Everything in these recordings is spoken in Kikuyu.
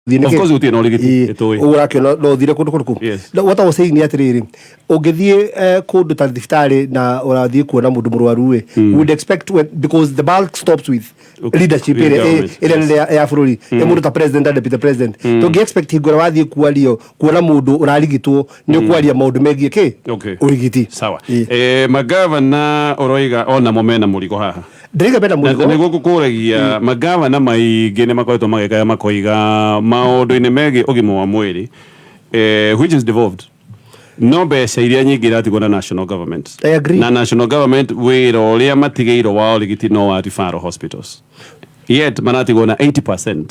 Of course gũtirĩ na ũrigiti, nĩtũĩ. Ũguo ũrakĩona no ũthire kũndũ kũrĩkũ. No, what I was saying nĩ atĩrĩrĩ, ũngĩthiĩ kũndũ ta thibitarĩ na ũrathiĩ kuona mũndũ mũrwaru ĩ, we would expect when, because the bulk stops with leadership With ĩrĩa government, ĩrĩa yes. nene ya bũrũri, ĩ mũndũ ta president and deputy president. Tũngĩ expect hingo ĩrĩa wathiĩ kwario kuona mũndũ ũrarigitwo nĩ ũkwaria maũndũ megiĩ kĩ ũrigiti. Sawa. Magavana ũroiga onamo mena mũrigo haha. Ndĩraiga mena Na mũrigo. nĩguo ngũkũragia, magavana maingĩ nĩ makoretwo magĩkaya makoiga maũndũ-inĩ megiĩ ũgima wa mwĩrĩ, which is devolved, no mbeca iria nyingĩ iratigwo na national government. I agree. Na national government wĩra ũrĩa matigĩirwo wa ũrigiti no wa referral hospitals, yet maratigwo na 80%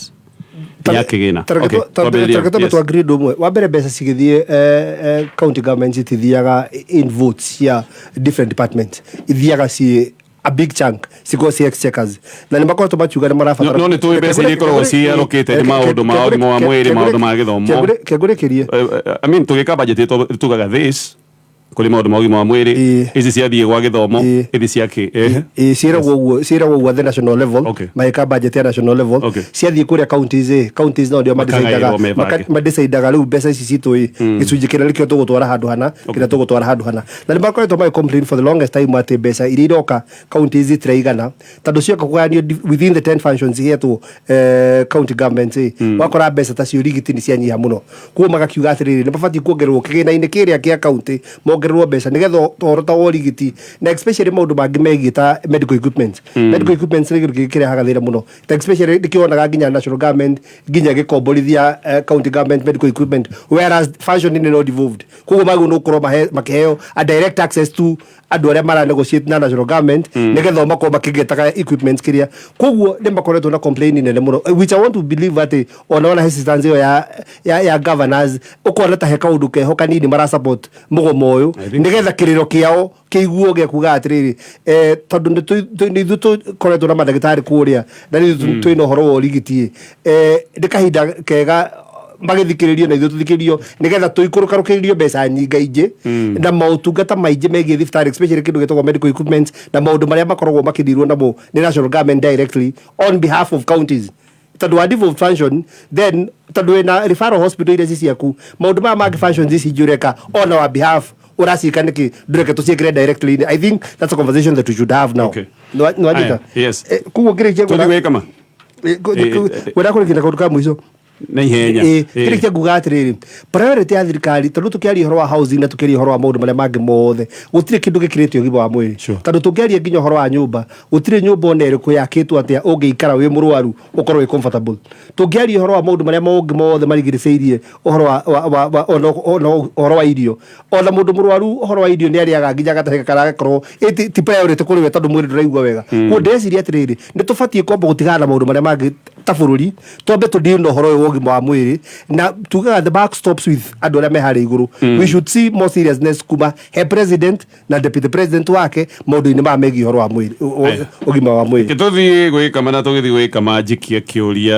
ya kĩgĩna. Okay, twambĩrĩria. Tareke twambe twagree ũndũ ũmwe wa mbere. Mbeca cigĩthiĩ county government itithiaga in votes cia different departments, ithiaga ciĩ a big chunk cikorwo ci exchequers, na nĩ makoretwo makiuga nĩ marabatara. No nĩ tũĩ mbeca iria ikoragwo ciallocated maũndũ ma ũgima wa mwĩrĩ, maũndũ ma gĩthomo. Kengũrĩkĩrie. I mean, tũgĩka budget tugaga this kũrĩ maũndũ ma ũgima wa mwĩrĩ, ici ciathiĩ gwa gĩthomo, ici cia kĩ. Ĩĩ, ciĩragwo ũguo, ciĩragwo ũguo at the national level. Magĩka budget ya national level, ciathiĩ kũrĩa counties ĩ, counties no ndio Makagaĩrwo mebange. madecidaga rĩu mbeca ici citũ ĩ, gĩcunjĩ kĩrĩa nĩkĩo tũgũtwara handũ hana, kĩrĩa tũgũtwara handũ hana. Na nĩ makoretwo magĩ complain for the longest time atĩ mbeca iria iroka counties itiraigana, tondũ cioka kũgayanio within the 10 functions ihetwo county governments ĩ, wakora mbeca ta cia ũrigiti nĩ cianyiha mũno. Koguo magakiuga atĩrĩrĩ, nĩ mabatiĩ kuongererwo kĩgĩna-inĩ kĩrĩa kĩa county, mongererwo mbeca nĩgetha ũhoro ta wa ũrigiti na especially maũndũ mangĩ megiĩ ta medical equipment. Medical equipment nĩ kĩndũ kĩngĩ kĩrehaga thĩna mũno, ta especially nĩkĩo nginya national government nginya gĩkomborithia county government medical equipment, whereas function nĩ not devolved. Koguo magĩrĩirwo nĩ gũkorwo makĩheo a direct access to andũ arĩa mara negotiate na national government nĩgetha o makorwo makĩgetaga equipment kĩrĩa. Koguo nĩ makoretwo na complain nene mũno, which I want to believe atĩ ona hesitance ĩyo ya governors, ũkona ta he kaũndũ keho kanini mara support mũgomo ũyũ I think nĩgetha kĩrĩro kĩao kĩiguo gĩa kuga atĩrĩrĩ, tondũ nĩ ithuĩ tũkoretwo na mandagĩtarĩ kũrĩa na nĩ ithuĩ twĩna ũhoro wa ũrigiti ĩ, nĩ kahinda kega magĩthikĩrĩrio na ithuĩ tũthikĩrĩrio nĩgetha tũikũrũkarũkĩrĩrio mbeca nyingaingĩ na maũtungata maingĩ megiĩ thibitarĩ, especially kĩndũ gĩtagwo medical equipment na maũndũ marĩa makoragwo makĩndirwo namo nĩ national government directly on behalf of counties, tondũ wa devolved function. Then tondũ wĩna referral hospital iria ci ciaku, maũndũ maya mangĩ functions ici ingĩ ũreka on our behalf ũraciĩka nĩkĩ? Ndũreke tũciĩkĩre directly. I think that's a conversation that we should have now. Nĩwanyita? Aya, yes. Koguo ngĩrĩkia Tũthiĩ gwĩka ma ngwenda kũrĩkia na kaũndũ ka mũico. Na ihenya. Kĩrĩkia nguga atĩrĩrĩ, priority ya thirikari, tondũ tũkĩaria ũhoro wa housing na tũkĩaria ũhoro wa maũndũ marĩa mangĩ mothe, gũtirĩ kĩndũ gĩkĩrĩte ũgima wa mwĩrĩ. Tondũ tũngĩaria nginya ũhoro wa nyũmba, gũtirĩ nyũmba ona ĩrĩkũ yakĩtwo atĩa ũngĩikara wĩ mũrwaru ũkorwo wĩ comfortable. Tũngĩaria ũhoro wa maũndũ marĩa mangĩ mothe marigĩrĩcĩirie ũhoro wa ona ũhoro wa irio, ona mũndũ mũrwaru ũhoro wa irio nĩ arĩaga nginya gatahĩka karagakorwo ti priority kũrĩ we tondũ mwĩrĩ ndũraigua wega. Koguo ndĩreciria atĩrĩrĩ, nĩ tũbatiĩ kwamba gũtigana na maũndũ marĩa mangĩ ta bũrũri, twambe tũdeal na ũhoro ũyũ wa ũgima wa mwĩrĩ, na tugaga the buck stops with andũ arĩa me harĩa igũrũ. We should see more seriousness kuma he president na deputy president wake maũndũ-inĩ maya megiĩ ũhoro wa mwĩrĩ, Aya. ũgima wa mwĩrĩ. Tũthiĩ gwĩkama na tũgĩthiĩ gwĩkama njikie kĩũria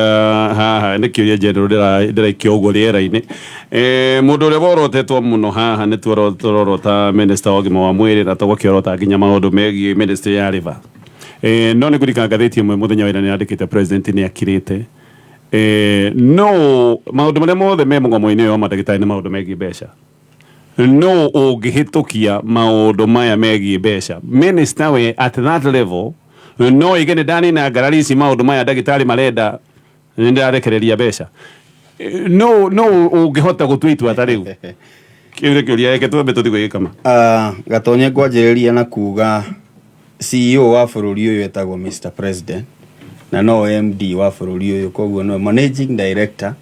haha. Nĩ kĩũria general ndĩraikia ũguo rĩera-inĩ. Mũndũ ũrĩa worotetwo mũno haha nĩ tũrorota minister wa ũgima wa mwĩrĩ na tũgakĩorota nginya maũndũ megiĩ ministry ya river. No nĩ ngũririkana ngathĩti ĩmwe mũthenya wa ira nĩ yandĩkĩte president nĩ akirĩte. No maũndũ marĩa mothe me mũgomo-inĩ ũyũ wa mandagĩtarĩ nĩ maũndũ megiĩ mbeca. No ũngĩhĩtũkia maũndũ maya megiĩ mbeca, minister we at that level no ige nĩ ndanina ngarari ici, maũndũ maya ndagĩtarĩ marenda nĩ ndĩrarekereria mbeca? No ũngĩhota gũtua itua ta rĩu? Kĩu nĩ kĩũria. Reke twambe tũthiĩ gwĩkama. Gatonye, ngwanjĩrĩria na kuga CEO wa bũrũri ũyũ etagwo Mr President na no MD wa bũrũri ũyũ, koguo no managing director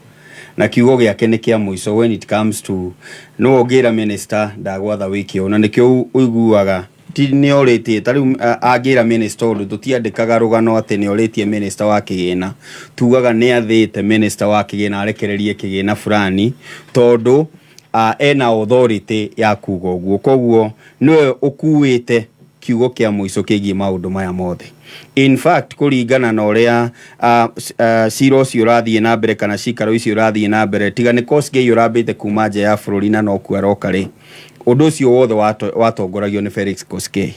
na kiugo gĩake nĩ kĩa mũico when it comes to no ũngĩra minister ndagwatha wĩke ũũ, na nĩkĩo ũiguaga ti nĩ orĩtie. Ta rĩu angĩra minister ũndũ, tũtiandĩkaga rũgano atĩ nĩ orĩtie minister wa kĩgĩna, tugaga nĩ athĩte minister wa kĩgĩna arekererie kĩgĩna fulani tondũ ena authority ya kuga ũguo. Koguo nĩwe ũkuĩte kiugo kĩa mũico kĩgiĩ maũndũ maya mothe. In fact, kũringana na ũrĩa cira ũcio ũrathiĩ na mbere kana cikaro icio ũrathiĩ na mbere, tiga nĩ Kosgei ũrambĩte kuma nja ya bũrũri na nokuo aroka rĩ, ũndũ ũcio wothe watongoragio nĩ Felix Koskei,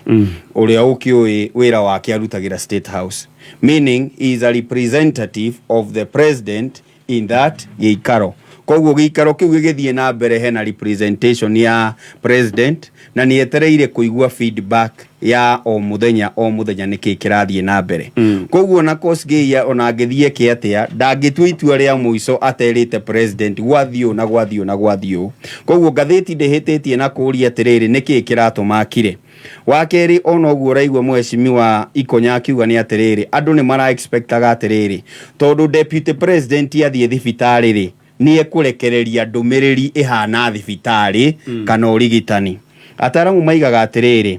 ũrĩa ũkĩũĩ wĩra wake arutagĩra State House, meaning he is a representative of the president. In that gĩikaro, koguo gĩikaro kĩu gĩgĩthiĩ na mbere hena representation ya president na nĩ etereire kũigua feedback ya o mũthenya o mũthenya nĩkĩ kĩrathiĩ na mbere. Koguo na Kosgei ona angĩthiĩ eke atĩa, ndangĩtua itua rĩa mũico aterĩte president gwathiĩ ũũ na gwathiĩ ũũ na gwathiĩ ũũ. Koguo ngathĩti ndĩhĩtĩtie na kũũria atĩrĩrĩ, nĩkĩ kĩratũma akire? Wa kerĩ, ona ũguo ũraigua mheshimiwa Ikonya akiuga nĩ atĩrĩrĩ, andũ nĩ mara expectaga atĩrĩrĩ, tondũ deputy president athiĩ thibitarĩ rĩ, nĩ ekũrekereria ndũmĩrĩri ĩhana thibitarĩ kana ũrigitani. Ataramu maigaga atĩrĩrĩ,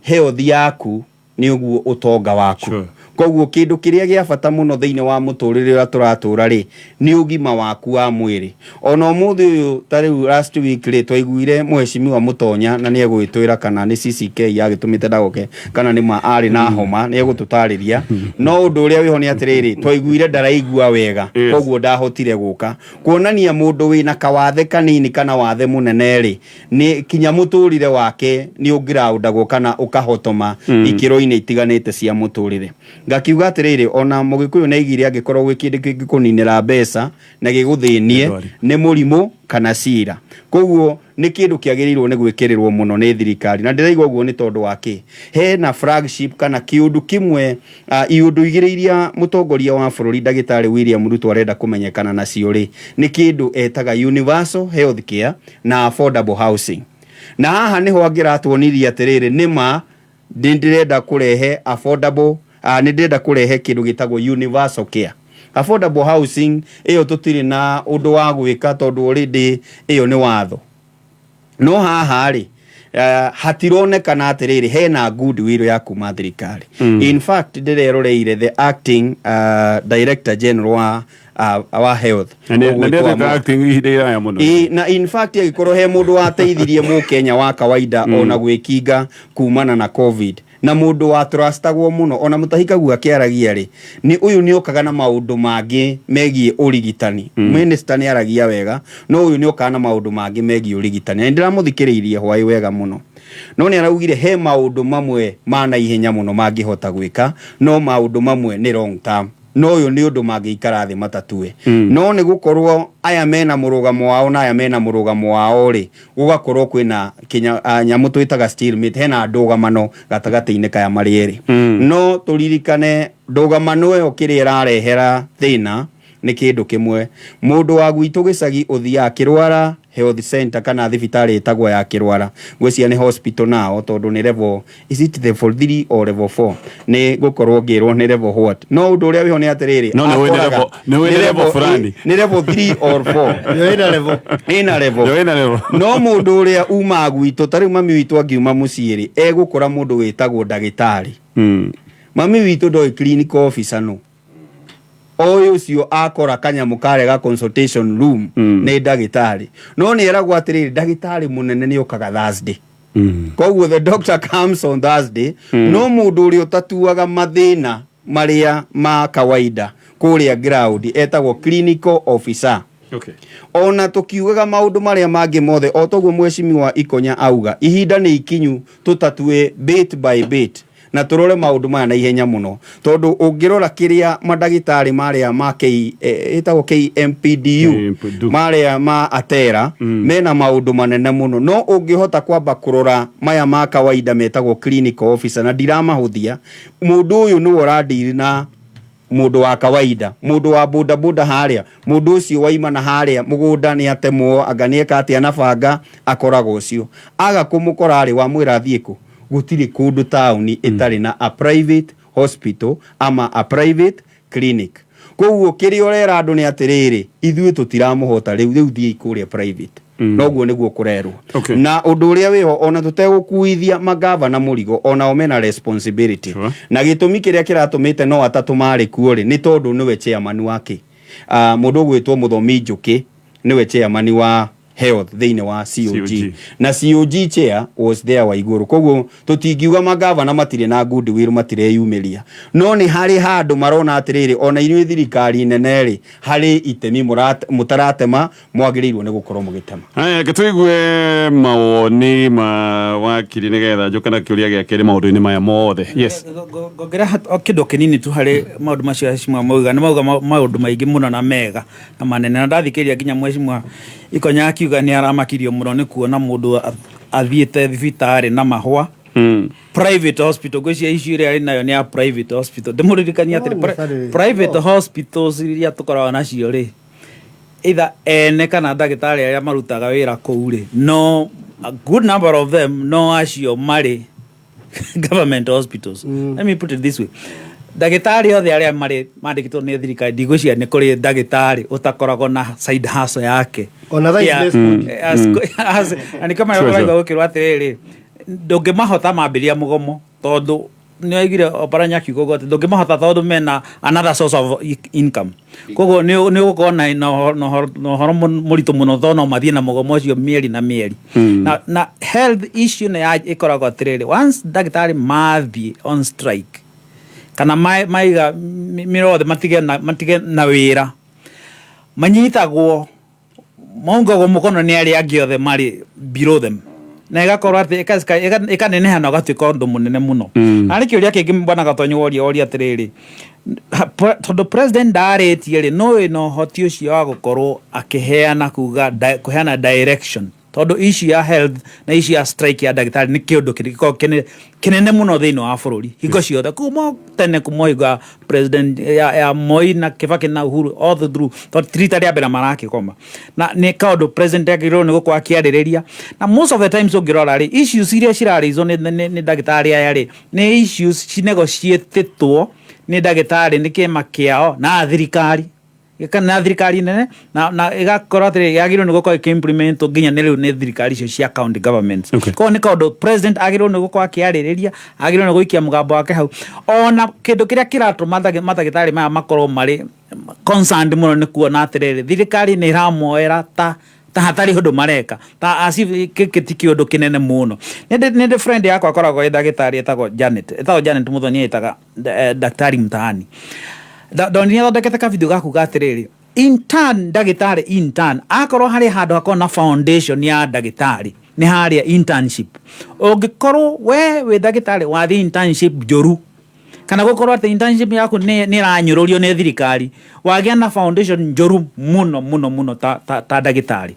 health yaku nĩ ũguo ũtonga waku. Koguo kĩndũ kĩrĩa gĩa bata mũno thĩinĩ wa mũtũrĩre ũrĩa tũratũra rĩ, nĩ ũgima waku wa mwĩrĩ. Ona ũmũthĩ ũyũ, ta rĩu last week rĩ, twaiguire mheshimiwa Mũtonya na nĩ egũgĩtwĩra kana nĩ CCK yagĩtũmĩte ndagoke kana nĩ ma arĩ na homa, nĩ egũtũtarĩria. No ũndũ ũrĩa wĩho nĩ atĩrĩrĩ, twaiguire ndaraigua wega, koguo ndahotire gũka, kuonania mũndũ wĩna kawathe kanini kana wathe mũnene rĩ, nĩ kinya mũtũrĩre wake nĩ ũngĩraũndagwo kana ũkahotoma ikĩro-inĩ itiganĩte cia mũtũrĩre. Ngakiuga atĩrĩrĩ, ona mũgĩkũyũ nĩ aigire angĩkorwo gwĩ kĩndũ kĩngĩkũninĩra mbeca na gĩgũthĩnie Ndwari. nĩ mũrimũ kana cira. Koguo nĩ kĩndũ kĩagĩrĩirwo nĩ gwĩkĩrĩrwo mũno nĩ thirikari, na ndĩraigua ũguo nĩ tondũ wa kĩ hena flagship kana kĩũndũ kĩmwe, iũndũ igĩrĩ iria mũtongoria wa bũrũri ndagĩtarĩ William Ruto arenda kũmenyekana nacio rĩ, nĩ kĩndũ etaga universal health care na affordable housing. Na haha nĩho angĩratuonirie atĩrĩrĩ, nĩma nĩ ndĩrenda kũrehe affordable, nĩ ndĩrenda kũrehe kĩndũ gĩtagwo universal care. Affordable housing ĩyo tũtirĩ na ũndũ wa gwĩka tondũ already ĩyo nĩ watho. No haha rĩ, hatironekana atĩrĩrĩ hena goodwill ya kuma thirikari. In fact, ndĩreroreire the acting director general wa health Na ũgwĩtwo nĩ acting ihinda iraya mũno. Ĩ, na in fact angĩkorwo he mũndũ wateithirie mũkenya wa kawaida ona gwĩkinga kumana na COVID na mũndũ wa trustagwo mũno, ona mũtahikagu akĩaragia rĩ, nĩ ũyũ nĩ okaga na maũndũ mangĩ megiĩ ũrigitani. Minister nĩ aragia wega, no ũyũ nĩ okaga na maũndũ mangĩ megiĩ ũrigitani, na nĩ ndĩramũthikĩrĩirie hwaĩ wega mũno, no nĩ araugire he maũndũ mamwe ma naihenya mũno mangĩhota gwĩka, no maũndũ mamwe nĩ long term, no ũyũ nĩ ũndũ mangĩikara thĩ matatue. No nĩ gũkorwo aya mena mũrũgamo wao na aya mena mũrũgamo wao rĩ, gũgakorwo kwĩna kinya nyamũ twĩtaga stalemate, hena ndũgamano gatagatĩ-inĩ kaya marĩ erĩ. No tũririkane ndũgamano ĩyo kĩrĩa ĩrarehera thĩna nĩ kĩndũ kĩmwe. Mũndũ wa gwitũ gĩcagi ũthiaga kĩrwara health center kana thibitarĩ ĩtagwo ya kĩrwara, ngwĩciria nĩ hospital nao tondũ nĩ level, is it level 3 or level 4? Nĩ ngũkorwo ngĩrwo nĩ level what, no ũndũ ũrĩa wĩho nĩ atĩrĩrĩ, No, nĩ ũĩ nĩ nĩ ũĩ nĩ level fulani. Nĩ level 3 or 4. Ĩyo ĩna level. Ĩna level. Ĩyo ĩna level. No mũndũ ũrĩa umaga gwitũ, ta rĩu mami witũ angiuma mũciĩ rĩ, egũkora mũndũ wĩtagwo ndagĩtarĩ. Mami witũ ndoĩ clinical officer, no oĩ ũcio akora kanyamũ karĩa ga consultation room nĩ ndagĩtarĩ, no nĩ eragwo atĩrĩrĩ, ndagĩtarĩ mũnene nĩ okaga Thursday. Koguo the doctor comes on Thursday. No mũndũ ũrĩa ũtatuaga mathĩna marĩa ma kawaida kũrĩa ground etagwo clinical officer. Ona tukiugaga maũndũ marĩa mangĩ mothe, o toguo mheshimiwa Ikonya auga, ihinda nĩ ikinyu tũtatue bit by bit na tũrore maũndũ maya na ihenya mũno, tondũ ũngĩrora kĩrĩa mandagĩtarĩ marĩa ma K, ĩtagwo KMPDU, KMPDU. Marĩa ma atera mena maũndũ manene mũno, no ũngĩhota kwamba kũrora maya ma kawaida metagwo clinical officer, na ndiramahũthia, mũndũ ũyũ nĩwe ũradiri na mũndũ wa kawaida, mũndũ wa bodaboda harĩa, mũndũ ũcio waima na harĩa mũgũnda nĩ atemwo, anga nĩ eka atĩa na banga, akoraga ũcio aga kũmũkora rĩ, wamwĩra athiĩ kũ? Gũtirĩ kũndũ taũni ĩtarĩ na a private hospital ama a private clinic. Koguo kĩrĩa ũrera andũ nĩ atĩrĩrĩ, ithuĩ tũtiramũhota rĩu, rĩu thiĩi kũrĩa private. Noguo nĩguo kũrerwo. Na ũndũ ũrĩa wĩho, ona tũtegũkuithia magavana mũrigo, onao mena responsibility. Na gĩtũmi kĩrĩa kĩratũmĩte no atatũ marĩ kuo rĩ, nĩ tondũ nĩwe chairman wake, mũndũ ũgwĩtwo Mũthomi Njũkĩ nĩwe chairman wa Health thĩinĩ wa COG. COG. Na COG chair was there Waiguru. Koguo tũtingiuga magavana matirĩ na goodwill, matireyumĩria, no nĩ harĩ handũ marona atĩrĩrĩ, ona inyuĩ thirikari nene rĩ, harĩ itemi mũtaratema, mwagĩrĩirwo nĩ gũkorwo mũgĩtema. Haya, reke tũigue mawoni ma wakiri nĩgetha njũke na kĩũria gĩa kerĩ maũndũ-inĩ maya mothe. Yes. Ngongera o kĩndũ kĩnini tu harĩ maũndũ macio heshima mauga. Nĩ mauga maũndũ maingĩ mũno na mega na manene, na ndathikĩrĩria nginya mheshimiwa Ikonya akiuga nĩ aramakirio mũno nĩ kuona mũndũ athiĩte thibitarĩ na mahũa, private hospital. Ngwĩciria issue ĩrĩa arĩ nayo nĩ ya private hospital. Ndĩmũririkanie atĩrĩ, No, necessarily. private No. hospitals iria tũkoragwo nacio rĩ, either ene kana ndagĩtarĩ arĩa marutaga wĩra kũu rĩ, no a good number of them no acio marĩ government hospitals. Let me put it this way: ndagĩtarĩ othe arĩa marĩ mandĩkĩtwo nĩ thirikari, ndigwĩciria nĩ kũrĩ ndagĩtarĩ ũtakoragwo na side hustle yake. Ona thaa ici nĩ cukuru. Na nĩkĩo marauga gũkĩrwo atĩrĩrĩ, ndũngĩmahota mambĩrĩria mũgomo, tondũ nĩ oigire Oparanya akiuga ũguo atĩ ndũngĩmahota tondũ mena another source of income. Koguo nĩ ũgũkorwo na ũhoro mũritũ mũno, tondũ no mathiĩ na mũgomo ũcio mĩeri na mĩeri. Na health issue nĩ ĩkoragwo atĩrĩrĩ, once ndagĩtarĩ mathiĩ on strike kana maiga mĩrothe matige na wĩra, manyitagwo, maungagwo mũkono nĩ arĩa angĩ othe marĩ below them, na ĩgakorwo atĩ ĩkaneneha na ũgatuĩka ũndũ mũnene mũno. Na nĩ kĩũria kĩngĩ bwana Gatonyi woria atĩrĩrĩ, tondũ president ndarĩtie rĩ, no wĩna ũhoti ũcio wa gũkorwo akĩheana kuga kũheana direction, tondũ issue ya health na issue ya strike ya ndagĩtarĩ nĩ kĩũndũ kĩrĩkoragwo kĩnene mũno thĩinĩ wa bũrũri hingo ciothe, kuma tene, kuma hingo ya president ya Moi na Kibaki na Uhuru, all the through, tondũ ti rita rĩa mbere marakĩgoma, na nĩ kaũndũ president agĩrĩirwo nĩ gũkorwo akĩarĩrĩria. Na most of the times ũngĩrora rĩ, issues iria cirarĩizwo nĩ ndagĩtarĩ aya rĩ, nĩ issues cinegotiatĩtwo nĩ ndagĩtarĩ, nĩ kĩama kĩao na thirikari, na thirikari nene, na ĩgakorwo atĩ yagĩrĩirwo nĩ gũkorwo ĩkĩimplementwo nginya nĩ rĩu nĩ thirikari icio cia county governments. Koguo nĩ kaũndũ president agĩrĩirwo nĩ gũkorwo akĩarĩrĩria, agĩrĩirwo nĩ gũikia mũgambo wake hau. Ona kĩndũ kĩrĩa kĩratũma mandagĩtarĩ maya makorwo marĩ concerned mũno nĩ kuona atĩrĩrĩ, thirikari nĩ ĩramoera ta hatarĩ ũndũ mareka, ta as if gĩkĩ ti kĩũndũ kĩnene mũno. Nĩ ndĩ friend yakwa akoragwo ĩ ndagĩtarĩ, ĩtagwo Janet Muthoni, ĩtaga daktari mtaani. Ndonire athondekete kavideo gakuga atĩrĩrĩ, intern, ndagĩtarĩ intern, akorwo harĩ handũ hakorwo na foundation ya ndagĩtarĩ nĩ harĩa internship. Ũngĩkorwo we wĩ ndagĩtarĩ wathiĩ internship njũru, kana gũkorwo atĩ internship yaku nĩ ĩranyũrũrio nĩ thirikari, wagĩa na foundation njũru mũno mũno mũno ta ndagĩtarĩ.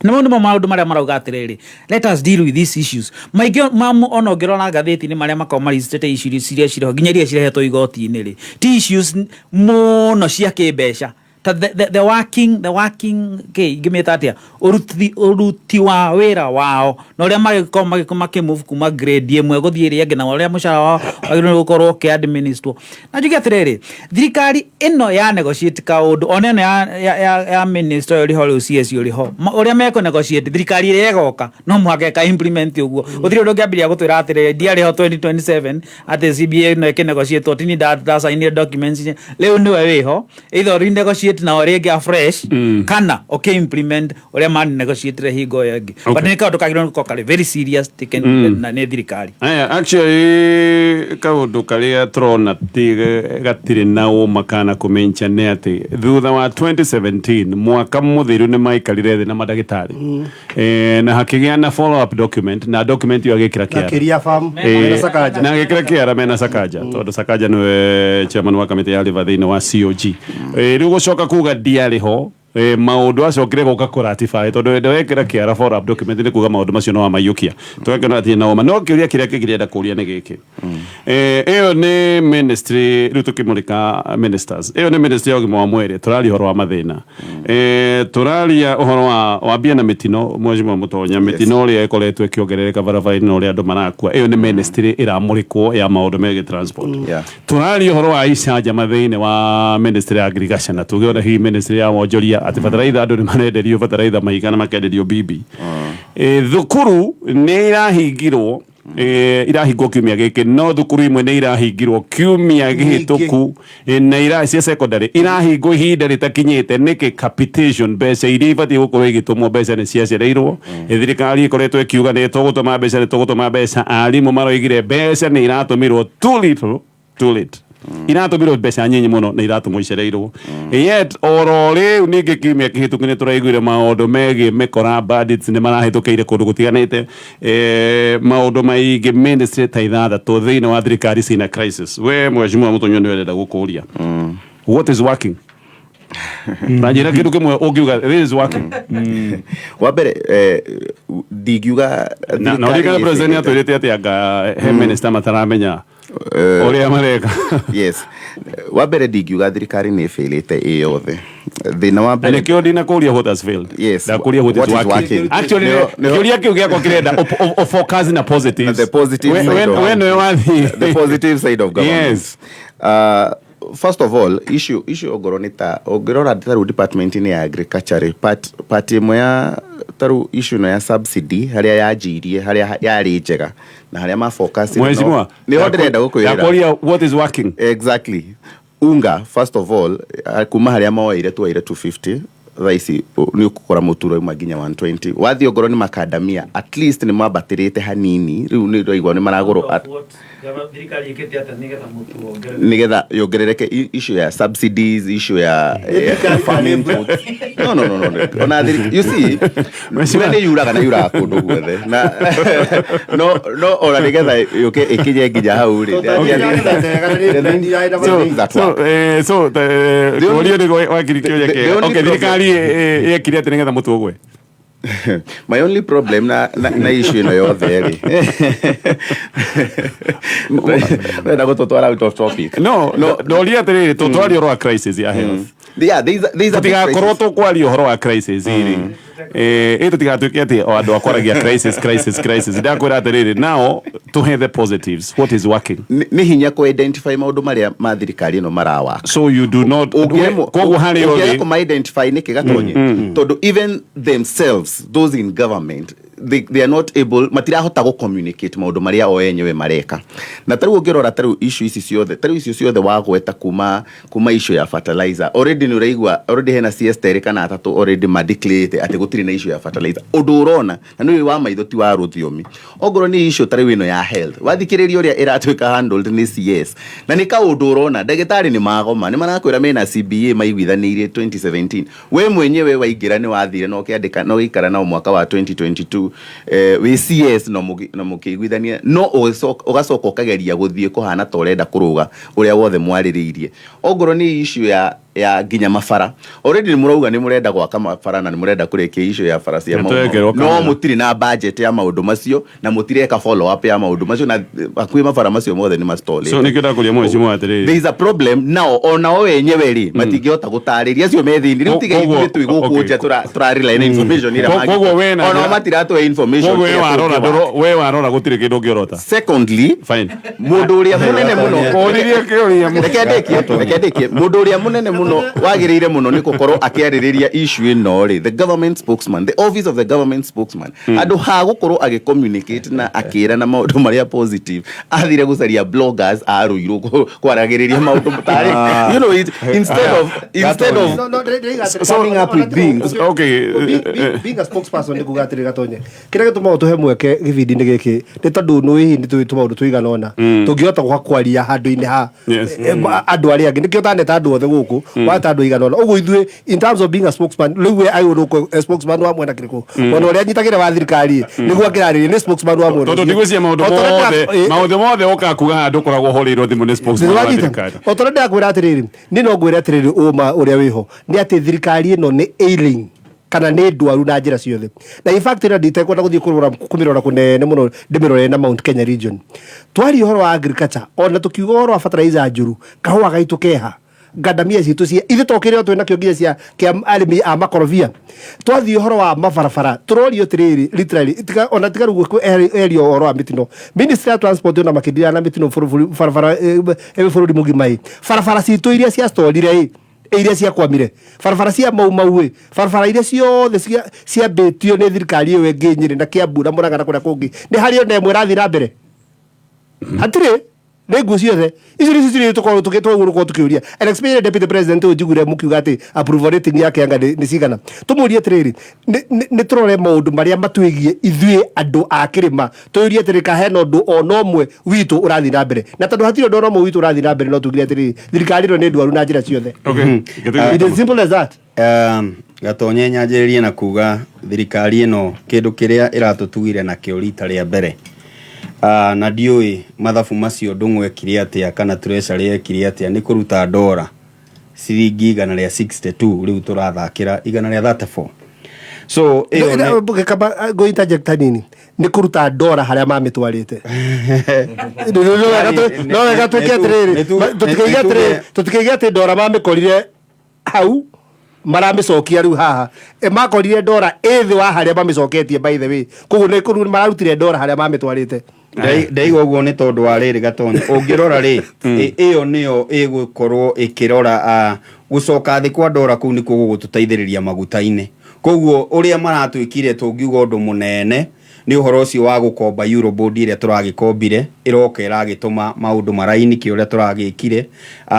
Nĩmo maũndũ marĩa marauga atĩrĩrĩ, let us deal with these issues. Maingĩ mamo ona ũngĩrora ngathĩti-inĩ marĩa makoragwo maricĩte issues iria cirĩ ho, nginya iria cirehetwo igoti-inĩ rĩ, ti issues mũno cia kĩmbeca, ta the working kĩ ingĩmĩta atĩa, ũruti wa wĩra wao na ũrĩa magĩkorwo makĩmove kuma grade ĩmwe gũthiĩ ĩrĩa ĩngĩ, na ũrĩa mũcara wao wagĩrĩirwo nĩ gũkorwo ũkĩadministrwo. Na njuge atĩrĩrĩ, thirikari ĩno ya negotiate kaũndũ, ona ĩno ya minister ũyũ ũrĩ ho rĩu, CS ũrĩ ho, ũrĩa mekũ negotiate, thirikari ĩrĩa ĩgoka no mũhaka ĩka implement ũguo. Gũtirĩ ũndũ ũngĩambĩrĩria gũtwĩra atĩrĩrĩ, ndiarĩ ho 2027 atĩ CBA ĩno ĩkĩnegotiatwo, tini ndacainire documents. Rĩu nĩwe wĩho, either renegotiate nao rĩngĩ afresh kana ũkĩ implement ũrĩa manegotiatire hingo ĩyo ĩngĩ. But nĩ kaũndũ kagĩrĩirwo nĩ gũkorwo karĩ very serious taken na nĩ thirikari. Aya, actually kaũndũ karĩa tũrona ti gatirĩ na ũma kana kũmencha nĩ atĩ thutha wa 2017, mwaka mũthiru, nĩ maikarire thĩ na mandagĩtarĩ, na hakĩgĩa na follow up document, na document ĩyo agĩkĩra na kĩara. Kiria Farm na Sakaja. Na agĩkĩra kĩara mena Sakaja, tondũ Sakaja nĩwe chairman wa kamĩtĩ ya river thĩinĩ wa COG. Rĩu gũcoka kuga ndiarĩ ho, maũndũ acokire gũka kũratify, tondũ hĩndĩ wekĩra kĩara follow up document nĩ kuga maũndũ macio no amaiyũkia, tũgakĩona atĩ na ũma. No kĩũria kĩrĩa kĩngĩ ndĩrenda kũria nĩ gĩkĩ: ĩyo nĩ ministry, rĩu tũkĩmũrĩka ministers, ĩyo nĩ ministry ya ũgima wa mwĩrĩ. Tũraria ũhoro wa mathĩna, tũraria ũhoro wa wambia na mĩtino, mheshimiwa Mũtonya, mĩtino ũrĩa ĩkoretwo ĩkĩongerereka barabara-inĩ na ũrĩa andũ marakua. Ĩyo nĩ ministry ĩramũrĩkwo ya maũndũ megiĩ transport. Tũraria ũhoro wa icanjama thĩinĩ wa ministry ya agriculture, na tuge ona hihi ministry ya wonjoria, atĩ bataraitha, andũ nĩ marenderio bataraitha maigana makenderio bibi. Thukuru nĩ irahingirwo. Irahingwo kiumia gĩkĩ, no thukuru imwe nĩ irahingirwo kiumia gĩhĩtũku, na ira cia secondary irahingwo ihinda rĩtakinyĩte. Nĩkĩ? Capitation, mbeca iria ibatiĩ gũkorwo igĩtũmwo, mbeca nĩ ciacereirwo. Thirikari ĩkoretwo ĩkiuga nĩ tũgũtũma mbeca, nĩ tũgũtũma mbeca. Arimũ maroigire mbeca nĩ iratũmirwo too little too late, iratũmirwo mbeca nyinyi mũno na iratũmwo icereirwo. Yet oro rĩu ningĩ kiumia kĩhĩtũku nĩ tũraiguire maũndũ megiĩ mĩkora, bandits nĩ marahĩtũkĩire kũndũ gũtiganĩte, maũndũ maingĩ. Ministry ta ithathatũ thĩinĩ wa thirikari cina crisis. We mheshimiwa Mũtonyo, nĩ ũrenda gũkũria what is working, na njĩra kĩndũ kĩmwe ũngiuga this is working. Wa mbere, ndingiuga na ũririkane thirikari president ĩbĩrĩte. Atwĩrĩte atĩ anga he minister mataramenya ũrĩa mareka. Yes, wa mbere ndingiuga thirikari nĩ ĩbĩrĩte ĩ yothe. Thĩna wa Na mbere nĩkĩo ndinakũria what has failed. Yes. Ndakũria what is What is working. working. Actually, kĩũria kĩu gĩakwa kĩrenda focus na positives. The positive side We nĩwe wathiĩ. The positive side of government. Yes. First of all, issue ongorwo nĩ ta ũngĩrora ta rĩu department-inĩ ya agriculture rĩ, part ĩmwe ya ta rĩu issue ĩno ya subsidy, harĩa yanjirie, harĩa yarĩ njega na harĩa ma focus. Mheshimiwa, nĩho ndĩrenda gũkwĩrĩra. Ndakũria what is working. Exactly. Unga, first of all, kuma harĩa moeire, tuoire 250, thaa ici nĩ ũgũkora mũtu ũrauma nginya 120. Wathiĩ ongorwo nĩ makandamia, at least nĩ mambatĩrĩte hanini. Rĩu nĩ ũraigua nĩ maragũrwo Thirikari ĩkĩte atĩa nĩgetha mũtu wongerereke? Nĩgetha yongerereke, issue ya subsidies, issue ya farm inputs. No, ona you see, mbura nĩ yuraga na yuraga kũndũ guothe, na no ona nĩgetha yũke ĩkinye nginya hau rĩ, that So, work. So kũrio nĩ wakiri kĩũria the kĩega. Only Okay, thirikari yekire atĩ nĩgetha mũtu ũgwe? My only problem na issue ĩno yothe rĩ, renda gũtũtwara out of topic. No, ndoria atĩrĩrĩ, tũtwarie ũhoro wa crisis ya health. Yeah, there is a big Tũtigakorwo crisis. tũkwaria ũhoro wa crisis rĩ, ĩ tũtigatuĩke atĩ o andũ akwaragia crisis, crisis, crisis. Ndakwĩra atĩrĩrĩ, now tũhe the positives, what is working. Nĩ hinya kũ identify maũndũ marĩa ma thirikari ĩno marawaka. So you do not koguo harĩ Ũngĩaga ũthĩ kũma-identify nĩkĩ, Gatonye? Tondũ even themselves, those in government, they are not able, matirahota gũ communicate maũndũ marĩa o enyewe mareka. Na tarĩu ũngĩrora tarĩu issue ici ciothe, tarĩu icio ciothe wagweta, kuma issue ya fertilizer, already nĩ ũraigua already hena CS erĩ kana atatũ already madeclarete atĩ gũtirĩ na issue ya fertilizer, ũndũ ũrona na nĩ wa maitho ti wa rũthiomi. Ongorwo nĩ issue tarĩu ĩno ya health, wathikĩrĩria ũrĩa ĩratuĩka handled nĩ CS, na nĩ kaũndũ ũrona ndagĩtarĩ nĩ magoma, nĩ marakwĩra mena CBA maiguithanĩirie 2017. We mwenyewe waingĩra nĩ wathire na ũkĩandĩka na ũgĩikara nao mwaka wa 2022, wĩ CS, na mũkĩiguithania, no ũgacoka ũkageria gũthiĩ kũhana ta ũrenda kũrũga ũrĩa wothe mwarĩrĩirie. Ongorwo nĩ issue ya nginya mabara, already nĩ mũrauga nĩ mũrenda gwaka mabara na nĩ mũrenda kũrĩkia issue ya bara cia Nĩ Mau Mau. twekĩrwo No kamera. mũtirĩ na budget ya maũndũ macio na mũtireka follow up ya maũndũ macio, na hakuhĩ mabara macio mothe nĩ mastallĩte. So nĩkĩo ndakũria mheshimiwa atĩrĩrĩ, There is a problem nao, onao wenyewe rĩ, matingĩhota gũtarĩria acio me thĩinĩ. Rĩu tiga ithuĩ twĩ gũkũ nja tũrarely na information ĩrĩa Koguo we na onao matiratũhe information koguo we ĩrĩa warora tũngĩwaka. we warora gũtirĩ kĩndũ ũngĩorota. Secondly, Fine. mũndũ ũrĩa mũnene mũno Kũririe kĩũria. Reke ndĩkie. Mũndũ ũrĩa mũnene mũno wagĩrĩire mũno nĩ gũkorwo akĩarĩrĩria issue ĩno rĩ, the government spokesman, the office of the government spokesman, handũ ha gũkorwo agĩcommunicate na akĩra na maũndũ marĩa positive, athire gũcaria bloggers a Ruiru kwaragĩrĩria maũndũ tarĩ instead of No, no, ndĩraiga coming up with things. Okay, Being a spokesperson nĩ kuga atĩrĩ, Gatonye, kĩrĩa gĩtũmaga tũhe mweke gĩbindi-inĩ gĩkĩ nĩ tondũ nĩ hihi nĩ tũĩ tũmaũndũ tũigana ũna tũngĩhota gũka kwaria handũ-inĩ ha andũ arĩa angĩ. Nĩkĩo ũtaneta andũ othe gũkũ, wata andũ aigana ũna ũguo. Ithuĩ, in terms of being a spokesman, rĩu we agĩrĩirwo gũkorwo spokesman wa mwena kĩrĩkũ? Ona ũrĩa nyitagĩra wa thirikari nĩguo akĩrarĩria nĩ spokesman wa mwena Tondũ ũcio. ndigwĩciria maũndũ O ta ũrĩa mothe maũndũ mothe ũkakuga handũ ũkoragwo ũhũrĩirwo thimũ nĩ spokesman wa Nĩwanyita? thirikari. O ta ũrĩa ndĩrakwĩra atĩrĩrĩ, niĩ no ngwĩre atĩrĩrĩ, ũma ũrĩa wĩho nĩ atĩ thirikari ĩno nĩ ailing kana nĩ ndwaru na njĩra ciothe. Na in fact ĩno nditekwenda gũthiĩ kũrora kũmĩrora kũnene mũno, ndĩmĩrore na Mount Kenya region. Twaria ũhoro wa agriculture, ona tũkiuga ũhoro wa fertilizer njũru, kahũa gaitũ keha, ngandamia citũ cia ithuĩ to kĩrĩa twĩ nakĩo nginya cia kĩa arĩmi a makorobia. Twathiĩ ũhoro wa mabarabara, tũrorio atĩrĩrĩ, literally tiga ona tiga rĩu erio ũhoro wa mĩtino, ministry ya transport ona makĩndira na mĩtino barabara bũrũri mũgima ĩ barabara citũ iria ciastorire ĩ. Iria ciakwamire barabara cia Mau Mau ĩ, barabara iria ciothe ciambĩtio nĩ thirikari ĩyo ĩngĩ Nyĩrĩ na Kiambu na Murang'a na kũrĩa kũngĩ, nĩ harĩ ona ĩmwe ĩrathiĩ na mbere? Hatirĩ. Nĩ nguo ciothe icio nĩcio cirĩ tũkorwo tũgĩkorwo tũkĩũria, and especially Deputy President ũyũ njiguire mũkiuga atĩ approval rating yake anga nĩ cigana. Tũmũrie atĩrĩrĩ, nĩ tũrore maũndũ marĩa matwĩgiĩ ithuĩ andũ a kĩrĩma, tũyũrie atĩrĩ, ka hena ũndũ ona ũmwe witũ ũrathiĩ na mbere? Na tondũ hatirĩ ũndũ ona ũmwe witũ ũrathiĩ na mbere, no tugire atĩrĩrĩ, thirikari ĩno nĩ ndwaru na njĩra ciothe. It is simple as that. Gatonye, nyanjĩrĩrie na kuga thirikari ĩno kĩndũ kĩrĩa ĩratũtugire nakĩo rita rĩa mbere, na ndiũĩ mathabu macio Ndũng'ũ ekire atĩa kana Treasury ekire atĩa, nĩ kũruta ndora ciringi 162, rĩu tũrathakĩra 134, so ĩyo nĩ Ngũ interject hanini, nĩ kũruta ndora harĩa mamĩtwarĩte. No wega twĩke atĩrĩrĩ, tũtikaige atĩrĩrĩ, tũtikaige atĩ ndora mamĩkorire hau maramĩcokia rĩu haha. Makorire ndora ĩ thĩ wa harĩa mamĩcoketie, by the way. Koguo nĩ kũru mararutire ndora harĩa mamĩtwarĩte. Ndaiga ũguo nĩ tondũ wa rĩrĩ, Gatonye, ũngĩrora rĩ, ĩyo nĩyo ĩgũkorwo ĩkĩrora gũcoka thĩ kwa ndora kũu nĩkuo gũgũtũteithĩrĩria maguta-inĩ. Koguo ũrĩa maratwĩkire, tũngiuga ũndũ mũnene nĩ ũhoro ũcio wa gũkomba Eurobond ĩrĩa tũragĩkombire, ĩroka ĩragĩtũma maũndũ marainike ũrĩa tũragĩkire.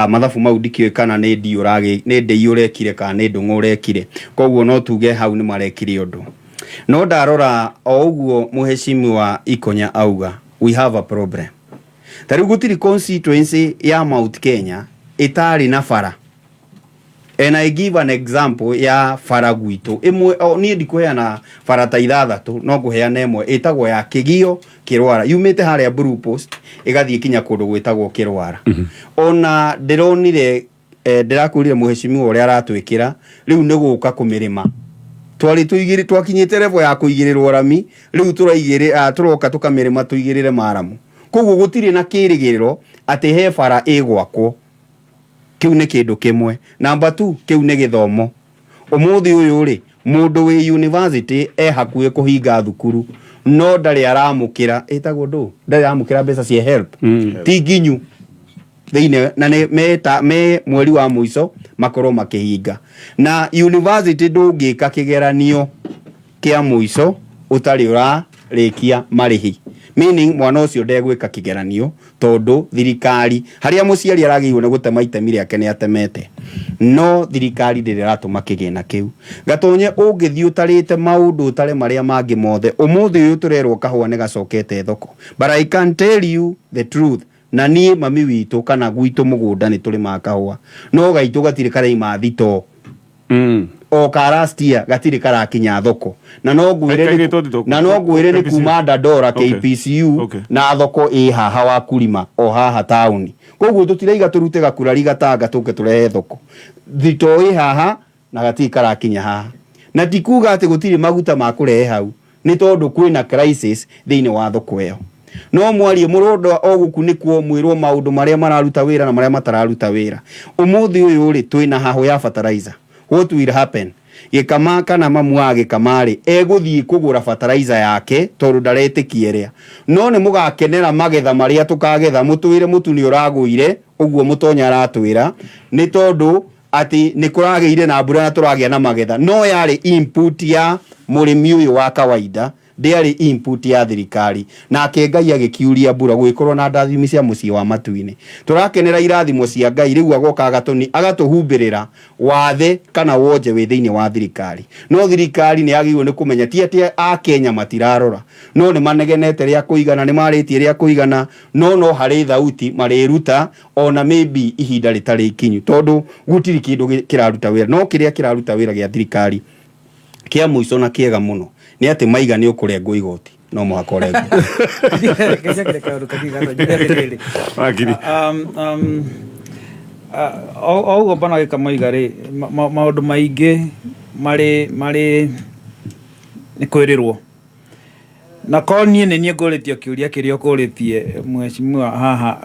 Mathabu mau ndikĩũĩ kana nĩ ndi ũragĩ nĩ ndĩi ũrekire kana nĩ Ndũng'ũ ũrekire. Koguo no tuge hau nĩ marekire ũndũ, no ndarora o ũguo mũheshimiwa Ikonya auga, we have a problem. Ta rĩu gũtirĩ constituency ya Mount Kenya ĩtarĩ na bara, and I give an example ya bara gwitũ ĩmwe. O niĩ ndikũheana bara ta ithathatũ, no ngũheana ĩmwe ĩtagwo ya Kĩgio Kĩrwara, yumĩte harĩa Blue Post ĩgathiĩ kinya kũndũ gwĩtagwo Kĩrwara. Ona ndĩronire ndĩrakwĩrire mũheshimiwa ũrĩa aratwĩkĩra rĩu nĩ gũka kũmĩrĩma twarĩ tũigĩrĩ, twakinyĩte level ya kũigĩrĩrwo rami, rĩu tũraigĩrĩ tũroka tũkamĩrĩma tũigĩrĩre maramu. Koguo gũtirĩ na kĩrĩgĩrĩro atĩ he bara ĩgwakwo. Kĩu nĩ kĩndũ kĩmwe. Namba 2, kĩu nĩ gĩthomo. Ũmũthĩ ũyũ rĩ, mũndũ wĩ university e hakuhĩ kũhinga thukuru, no ndarĩ aramũkĩra, ĩtagwo ndũ, ndarĩ aramũkĩra mbeca cia HELB, ti nginyu thĩinĩ, na nĩ meta me mweri wa mũico makorwo makĩhinga. Na university ndũngĩka kĩgeranio kĩa mũico ũtarĩ ũrarĩkia marĩhi, meaning mwana ũcio ndegwĩka kĩgeranio, tondũ thirikari harĩa mũciari aragĩrĩirwo nĩ gũtema itemi rĩake nĩ atemete, no thirikari ndĩrĩ ĩratũma kĩgĩna kĩu. Gatonye, ũngĩthiĩ ũtarĩte maũndũ, ũtare marĩa mangĩ mothe, ũmũthĩ ũyũ tũrerwo kahũa nĩ gacokete thoko, but I can tell you the truth, na niĩ mami witũ kana gwitũ mũgũnda nĩ tũrĩmaga kahũa, no gaitũ gatirĩ karaima thitoo. O ka last year gatirĩ karakinya thoko, na no ngwĩre Kaigĩtwo thitoo na no ngwĩre nĩ KPCU. Kuma Dandora KPCU na thoko ĩ haha wa kurima o haha taũni. Koguo tũtiraiga tũrute gakurari gatanga tũke tũrehe thoko, thitoo ĩ haha na gatirĩ karakinya haha. Na ti kuga atĩ gũtirĩ maguta ma kũrehe hau, nĩ tondũ kwĩna crisis thĩinĩ wa thoko ĩyo. No mwarie mũrũndwa o gũkũ nĩkuo mwĩrwo maũndũ marĩa mararuta wĩra na marĩa matararuta wĩra. Ũmũthĩ ũyũ rĩ, twĩna hahũ ya fertilizer. What will happen? Gĩkama kana mamu wa gĩkama rĩ, egũthiĩ kũgũra fertilizer yake tondũ ndaretĩkia ĩrĩa, no nĩ mũgakenera magetha marĩa tũkagetha. Mũtwĩre mũtu nĩ ũragũire ũguo mũtonya aratwĩra nĩ tondũ atĩ nĩ kũragĩire na mbura na tũragĩa na magetha, no yarĩ input ya mũrĩmi ũyũ wa kawaida, ndĩarĩ input ya thirikari. Nake Ngai agĩkiuria mbura, gũgĩkorwo na ndathimi cia mũciĩ wa matu-inĩ. Tũrakenera irathimo cia Ngai, rĩu agoka agatũni agatũhumbĩrĩra wathe kana wonje wĩ thĩinĩ wa thirikari. No thirikari nĩ yagĩrĩirwo nĩ kũmenya ti atĩ Akenya matirarora, no nĩ manegenete rĩa kũigana, nĩ marĩtie rĩa kũigana, no harĩ thauti marĩruta ona maybe ihinda rĩtarĩ ikinyu, tondũ gũtirĩ kĩndũ kĩraruta wĩra. No kĩrĩa kĩraruta wĩra gĩa thirikari kĩa mũico na kĩega mũno nĩ atĩ maiga nĩ ũkũrengwo igoti, no mũhaka ũrengwo. Reke njagĩre kaũndũ kanini, Gatonye, atĩrĩrĩ. Wakiri. O ũguo mbona gĩkamoiga rĩ, maũndũ maingĩ marĩ nĩ kwĩrĩrwo, na korwo niĩ nĩ niĩ ngũrĩtio kĩũria kĩrĩa ũkũrĩtie mheshimiwa haha,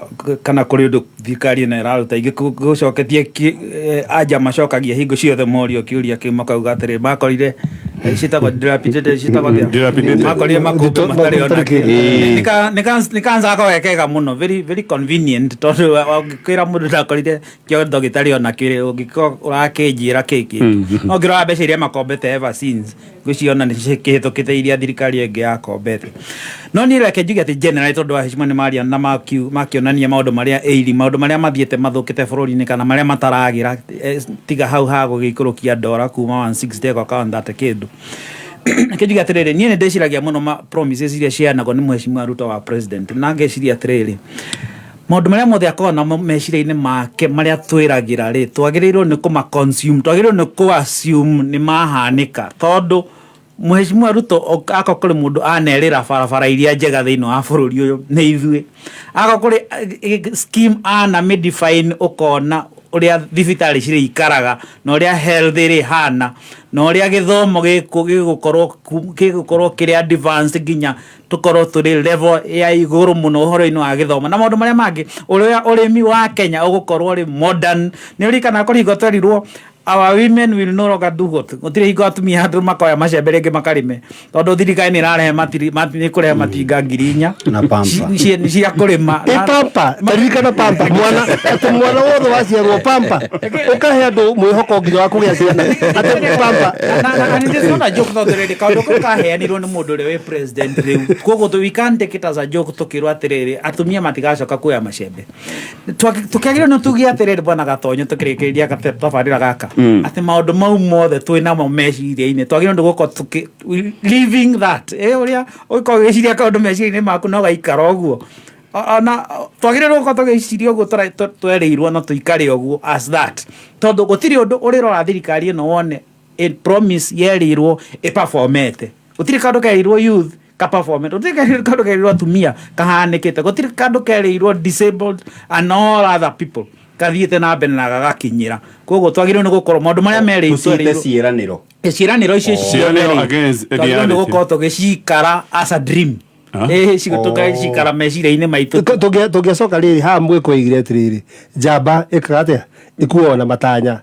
kana kũrĩ ũndũ thirikari ĩno ĩraruta, ingĩgũcoketie anja macokagia hingo ciothe morio kĩũria kĩu, makauga atĩrĩ, makorire Citagwo dilapidated, citagwo atĩa? Dilapidated. Makorire makũmbĩ matarĩ ona kĩ. Ĩĩ. Nĩ kanza kega mũno, very very convenient, tondũ ũngĩkwĩra mũndũ ndakorire kĩondo gĩtarĩ ona kĩ, ũngĩkorwo ũrakĩnjĩra kĩkĩ, no ngĩrora mbeca iria makombete ever since, ngwĩciria nĩ cikĩhĩtũkĩte iria thirikari ĩngĩ yakombete. No niĩ reke njuge atĩ generally, tondũ wa heshima nĩ maria na makĩonania maũndũ marĩa ĩiri, maũndũ marĩa mathiĩte mathũkĩte bũrũri-inĩ kana marĩa mataragĩra, tiga hau ha gũgĩikũrũkia ndora kuma 160 ĩgoka 130 kĩndũ. Reke njuge atĩrĩrĩ, niĩ nĩ ndĩciragia mũno ma promises iria ciheanagwo nĩ Mheshimiwa Ruto wa president, na ngeciria atĩrĩrĩ, maũndũ marĩa mothe akoragwo namo meciria-inĩ make marĩa twĩragĩra rĩ, twagĩrĩirwo nĩ kũma consume, twagĩrĩirwo nĩ kũ assume nĩ mahanĩka, tondũ Mheshimiwa Ruto akorwo kũrĩ mũndũ anerĩra barabara iria njega thĩinĩ wa bũrũri ũyũ, nĩ ithuĩ. Akorwo kũrĩ scheme ana mĩdefine, ũkona ũrĩa thibitarĩ cirĩikaraga na ũrĩa health ĩrĩhana na ũrĩa gĩthomo gĩgũkorwo kĩrĩ advanced, nginya tũkorwo tũrĩ level ya igũrũ mũno ũhoro-inĩ wa gĩthomo na maũndũ marĩa mangĩ, ũrĩa ũrĩmi wa Kenya ũgũkorwo ũrĩ modern. Nĩ ũririkanaga kũrĩ hingo twerirwo our women will no longer do what? Gũtirĩ hingo atumia andũ makoya macembe rĩngĩ makarĩme, tondũ thirikari nĩ ĩrarehe nĩ kũrehe matinga 4,000 Na pamper. Cia kũrĩma. Ĩ pamper, taririkana pamper, mwana atĩ mwana wothe waciarwo pamper, ũkahe andũ mwĩhoko nginya wa kũgĩa ciana, atĩ pamper. Na it is not a joke, tondũ rĩrĩ kaũndũ kau kaheanirwo nĩ mũndũ ũrĩa wĩ president rĩu, koguo we can't take it as a joke tũkĩrwo atĩrĩrĩ, atumia matigacoka kuoya macembe. Tũkĩagĩrĩirwo nĩ tuge atĩrĩrĩ, bwana Gatonyo, tũkĩrĩkĩrĩria tabarĩra gaka, atĩ maũndũ mau mothe twĩ namo meciria-inĩ, twagĩrĩirwo nĩ gũkorwo tũkĩ living that, ũrĩa ũgĩkorwo ũgĩciria kaũndũ meciria-inĩ maku no gaikara ũguo. Ona twagĩrĩirwo gũkorwo tũgĩciria ũguo twerĩirwo na tũikare ũguo as that, tondũ gũtirĩ ũndũ ũrĩrora thirikari ĩno wone a promise yerĩirwo ĩperformete. Gũtirĩ kaũndũ kerĩirwo youth kaperformete, gũtirĩ kaũndũ kerĩirwo atumia kahanĩkĩte, gũtirĩ kaũndũ kerĩirwo disabled and all other people kathiĩte na mbere na gagakinyĩra. Koguo twagĩrĩirwo nĩ gũkorwo maũndũ marĩa merĩirwo Tũciĩte ciĩranĩro. Ciĩranĩro icio Ciĩranĩro ciothe against twagĩrĩirwo nĩ reality. gũkorwo tũgĩcikara as a dream. Ah. Tũgacikara meciria-inĩ maitũ. Tũngĩcoka rĩrĩ haha, mwĩko ĩigire atĩrĩrĩ, njamba ĩkaga atĩa ĩkuaga na matanya.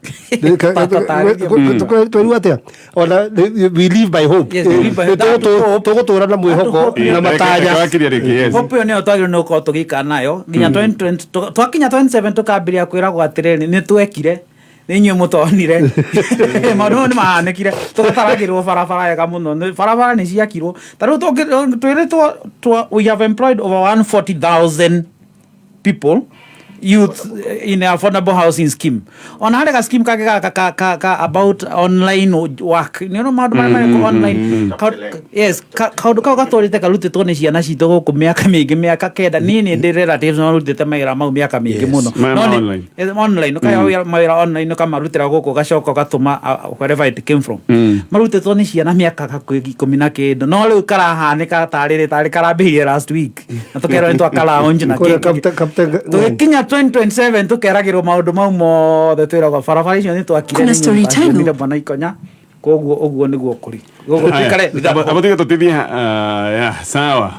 Twerirwo atĩa? Ona we live by hope. Yes, we live by hope. Tũgũtũra na mwĩhoko na matanya. Wakiria rĩngĩ, yes. Hope ĩyo nĩyo twagĩrĩirwo nĩ gũkorwo tũgĩikara nayo nginya 2020 twakinya 27, tũkambĩrĩria kwĩragwo atĩrĩrĩ, nĩ twekire, nĩ inyuĩ mũtonire maũndũ mau nĩ mahanĩkire, tũgataragĩrwo barabara wega mũno. Barabara nĩ ciakirwo. Ta rĩu twĩrĩtwo we have employed over 140,000 people, youth, in a affordable housing scheme. Ona harĩ ga scheme kangĩ gaka ka about online work, nĩ ũrĩa maũndũ marĩa marekwo online. Yes, kaũndũ kau gatũrĩte karutĩtwo nĩ ciana citũ gũkũ mĩaka mĩingĩ, mĩaka 9. Niĩ nĩ ndĩ relatives marutĩte mawĩra mau mĩaka mĩingĩ mũno. Maya No ma online. Yes, online ũkaheo mawĩra online, ũkamarutĩra gũkũ, ũgacoka ũgatũma wherever it came from. Marutĩtwo nĩ ciana mĩaka hakuhĩ 10 na kĩndũ, no rĩu karahanĩka tarĩ karambĩrĩirie last week, na tũkerwo nĩ twaka lounge na Kũrĩa kĩ- Captain- Tũgĩkinya 2027 tũkeragĩrwo maũndũ mau mothe, twĩragwo barabara icio nĩ twakire. Kuna story tano. Bwana Ikonya, koguo ũguo nĩguo kũrĩ. Koguo tuikare. Aba tuge tutithia, ya sawa,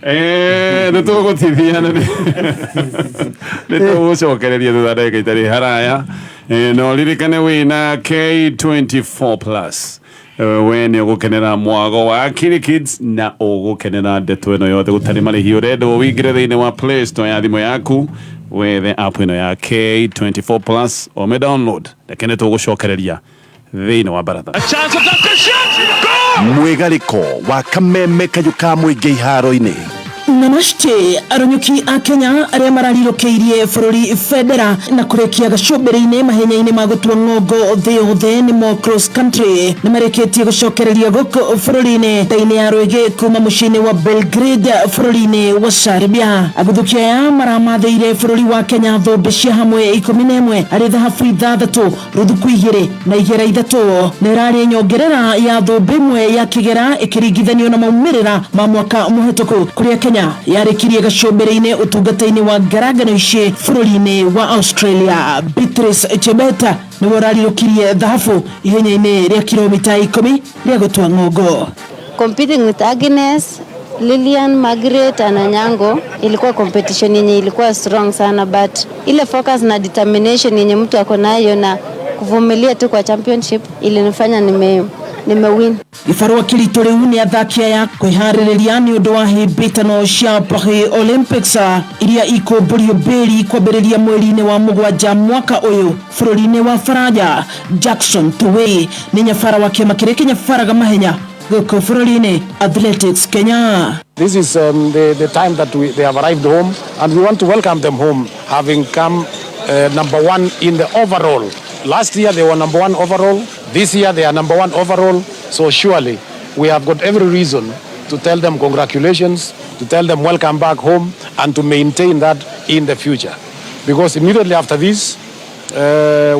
nĩ tũgũtithia na nĩ tũgũcokereria thutha ndagĩka itarĩ haraya. No ririkane wĩna K24 Plus, we nĩ ũgũkenera mwago wa Kili Kids na ũgũkenera ndeto ĩno yothe gũtarĩ marĩhi. Ũrendwo wĩingĩre thĩinĩ wa Play Store ya thimũ yaku, wethe app ĩno ya K24 Plus, ũme download. Reke nĩ tũgũcokereria thĩinĩ wa baratha. Mwĩgarĩko wa kameme kayũ ka mũingĩ iharo-inĩ. Namaste aronyuki a Kenya arĩa mararirũkĩirie bũrũri bendera na kũrĩkia gacũmbĩrĩ-inĩ mahenya-inĩ ma gũtua ng'ongo thĩ yothe, nĩmo cross country, nĩ marĩkĩtie gũcokereria gũkũ bũrũri-inĩ nda-inĩ ya rwĩgĩ kuma mũciĩ-inĩ wa Belgrade bũrũri-inĩ wa Serbia. Agũthũki aya maramathĩire bũrũri wa Kenya thũmbĩ cia hamwe 11, arĩ thahabu 6, rũthuku 2 na igera 3, na ĩrarĩ nyongerera ya thũmbĩ 1 ya kĩgera ĩkĩringithanio na maumĩrĩra ma mwaka mũhetũku, kũrĩa Kenya yarĩkirie gacũmbĩrĩ-inĩ ũtungata-inĩ wa ngarangano ici bũrũri-inĩ wa Australia. Beatrice Chebeta nĩwe ũrarirũkirie thahabu ihenya-inĩ rĩa kilomita 10 rĩa gũtua ng'ongo. Competing with Agnes, Lilian, Margaret and Anyango ilikuwa competition yenye ilikuwa strong sana, but ile focus na determination yenye mtu ako nayo na kuvumilia tu kwa championship ilinifanya nime Nimewin. Gĩbarũa kĩritũ rĩu nĩ athaki aya kwĩharĩrĩria nĩ ũndũ wa hĩmbĩtano cia Paris Olympics iria ikũmbũrio mbĩri kwambĩrĩria mweri-inĩ wa mũgwanja mwaka ũyũ bũrũri-inĩ wa Faranja. Jackson Tuwei nĩ nyabara wa kĩama kĩrĩa kĩnyabaraga mahenya gũkũ bũrũri-inĩ Athletics Kenya. This is the time that they have arrived home, and we want to welcome them home, having come number one in the overall. Last year they were number one overall. This year they are number one overall. So surely we have got every reason to tell them congratulations, to tell them welcome back home, and to maintain that in the future. Because immediately after this,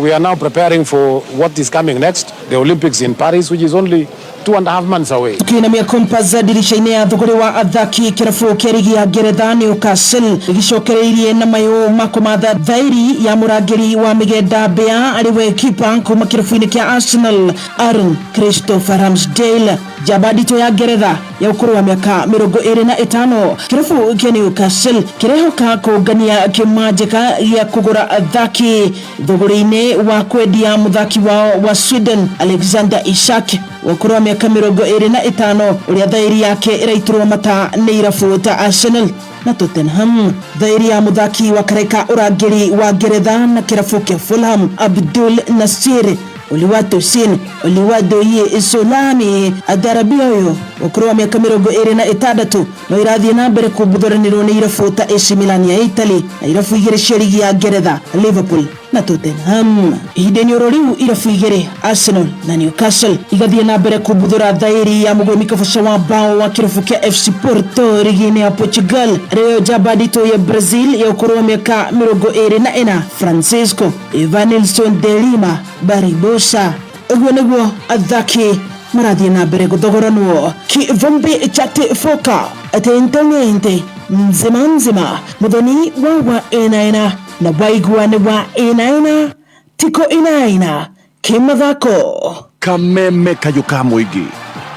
we are now preparing for what is coming next, the Olympics in Paris, which is only 2.5 months away. Tukiinamia Compass ndirisha-inĩ ya thũgũrĩ wa athaki, kĩrabu kĩa rigi ya Ngeretha Newcastle gĩcokereirie na mayũ ma kũmatha thairi ya mũrangĩri wa mĩgenda mbĩa arĩ we kipa kuma kĩrabu-inĩ kĩa Arsenal Aaron Christopher Ramsdale, njamba nditũ ya Ngeretha ya ũkũrũ wa mĩaka 25. Kĩrabu kĩa Newcastle kĩrehoka kũngania kĩmanjĩka gĩa kũgũra athaki thũgũrĩ-inĩ wa kwendia mũthaki wao wa Sweden Alexander Isak wa ũkũrũ wa mĩaka 25, ũrĩa thairi yake ĩraitũrwo mata nĩ irabu ta Arsenal na Tottenham. Thairi ya mũthaki wa kareka ũrangĩri wa Ngeretha na kĩrabu kĩa Fulham Abdul Nasir Oluwatosin Oluwadoye Solami Adarabia ũyũ ũkũrũ wa mĩaka 26 no irathiĩ na mbere kũmbuthuranĩrwo nĩ irabu ta AC Milan ya Italy na irabu igĩrĩ cia rigi ya Ngeretha Liverpool na Tottenham. Ihinda-inĩ oro rĩu, irabu igĩrĩ Arsenal na Newcastle igathiĩ na mbere kumbuthũra thairi ya mũgũmi kaboca wa bao wa kĩrabu kĩa FC Porto rigi-inĩ ya Portugal, rĩo njamba nditũ ya Brazil ya ũkũrũ wa mĩaka 24 Francisco Evanilson de Lima Barbosa. Ũguo nĩguo athaki marathiĩ na mbere gũthogoranwo. Kivumbi cha Tifoka atentengente nzima nzima muthoni wa ĩnaĩna na waigua nĩ wa ĩnaĩna tiko ĩnaĩna kĩmathako. Kameme kayũ ka mũingĩ,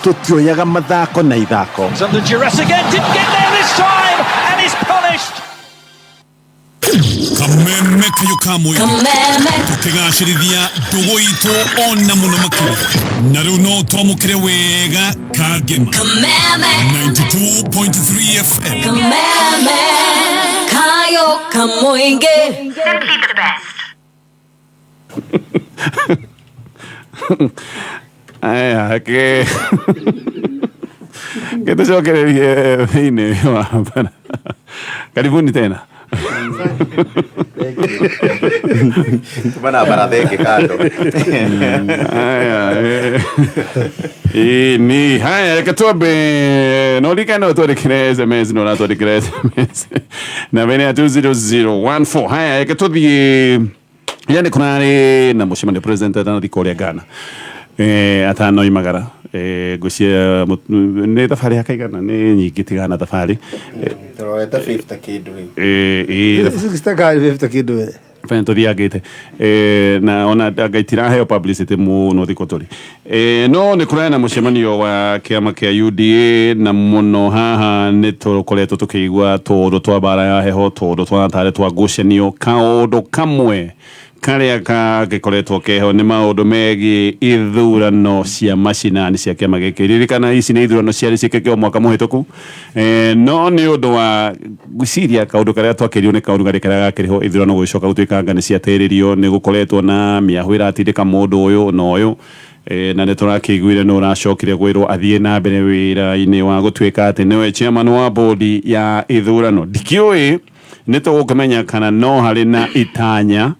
tũtioyaga mathako na ithako. It's under duress again, didn't get there this time and is punished. Kameme kayũ ka mũingĩ, tũkĩgacĩrithia ndũgũ itũ ona mũno makĩria, na rĩu no twamũkĩre wega kangema 92.3 FM. Kameme kayo kamoinge. Simply the best. Aya, ke tũcokererie thĩinĩ wa bara. Karibuni tena. Tuma baratha ĩngĩ kando. Aya, ni haya, reke twambe no rikane no twandĩkĩre SMS, no ũratwandĩkĩra SMS na bene ya 20014. Haya, reke tũthiĩ yani kũrarĩ na mũcemanio president atanathiĩ kũrĩa Ghana, atanoimagara, ngwĩciria nĩ thabarĩ ya kaigana nĩ nyingĩ tigana thabarĩ. Tũrorete 50 kĩndũ rĩu. 60 ka 50 kĩndũ we. Bene tũthiangĩte, na ona anga itiraheo publicity mũno thikũ tũrĩ, no nĩ kũrarĩ na mũcemanio wa kĩama kĩa UDA, na mũno haha nĩ tũkoretwo tũkĩigua tũũndũ twa mbara ya heho, tũũndũ twa tarĩ twa ngucanio. Kaũndũ kamwe karĩa kangĩkoretwo keho nĩ maũndũ megiĩ ithurano cia macinani cia kĩama gĩkĩ. Ririkana ici nĩ ithurano ciarĩ ciĩkĩke o mwaka mũhĩtũku, no nĩ ũndũ wa gwĩciria kaũndũ karĩa twakĩrio nĩ kaũndũ karĩa karĩa gakĩrĩ ho ithurano gũgĩcoka gũtuĩka anga nĩ ciatĩrĩrio, nĩ gũkoretwo na mĩahũ ĩratindĩka mũndũ ũyũ na ũyũ, na nĩ tũrakĩiguire nĩ ũracokire gwĩrwo athiĩ na mbere wĩra-inĩ wa gũtuĩka atĩ nĩwe chairman wa bodi ya ithurano. Ndikĩũĩ nĩ tũgũkĩmenya kana no harĩ na itanya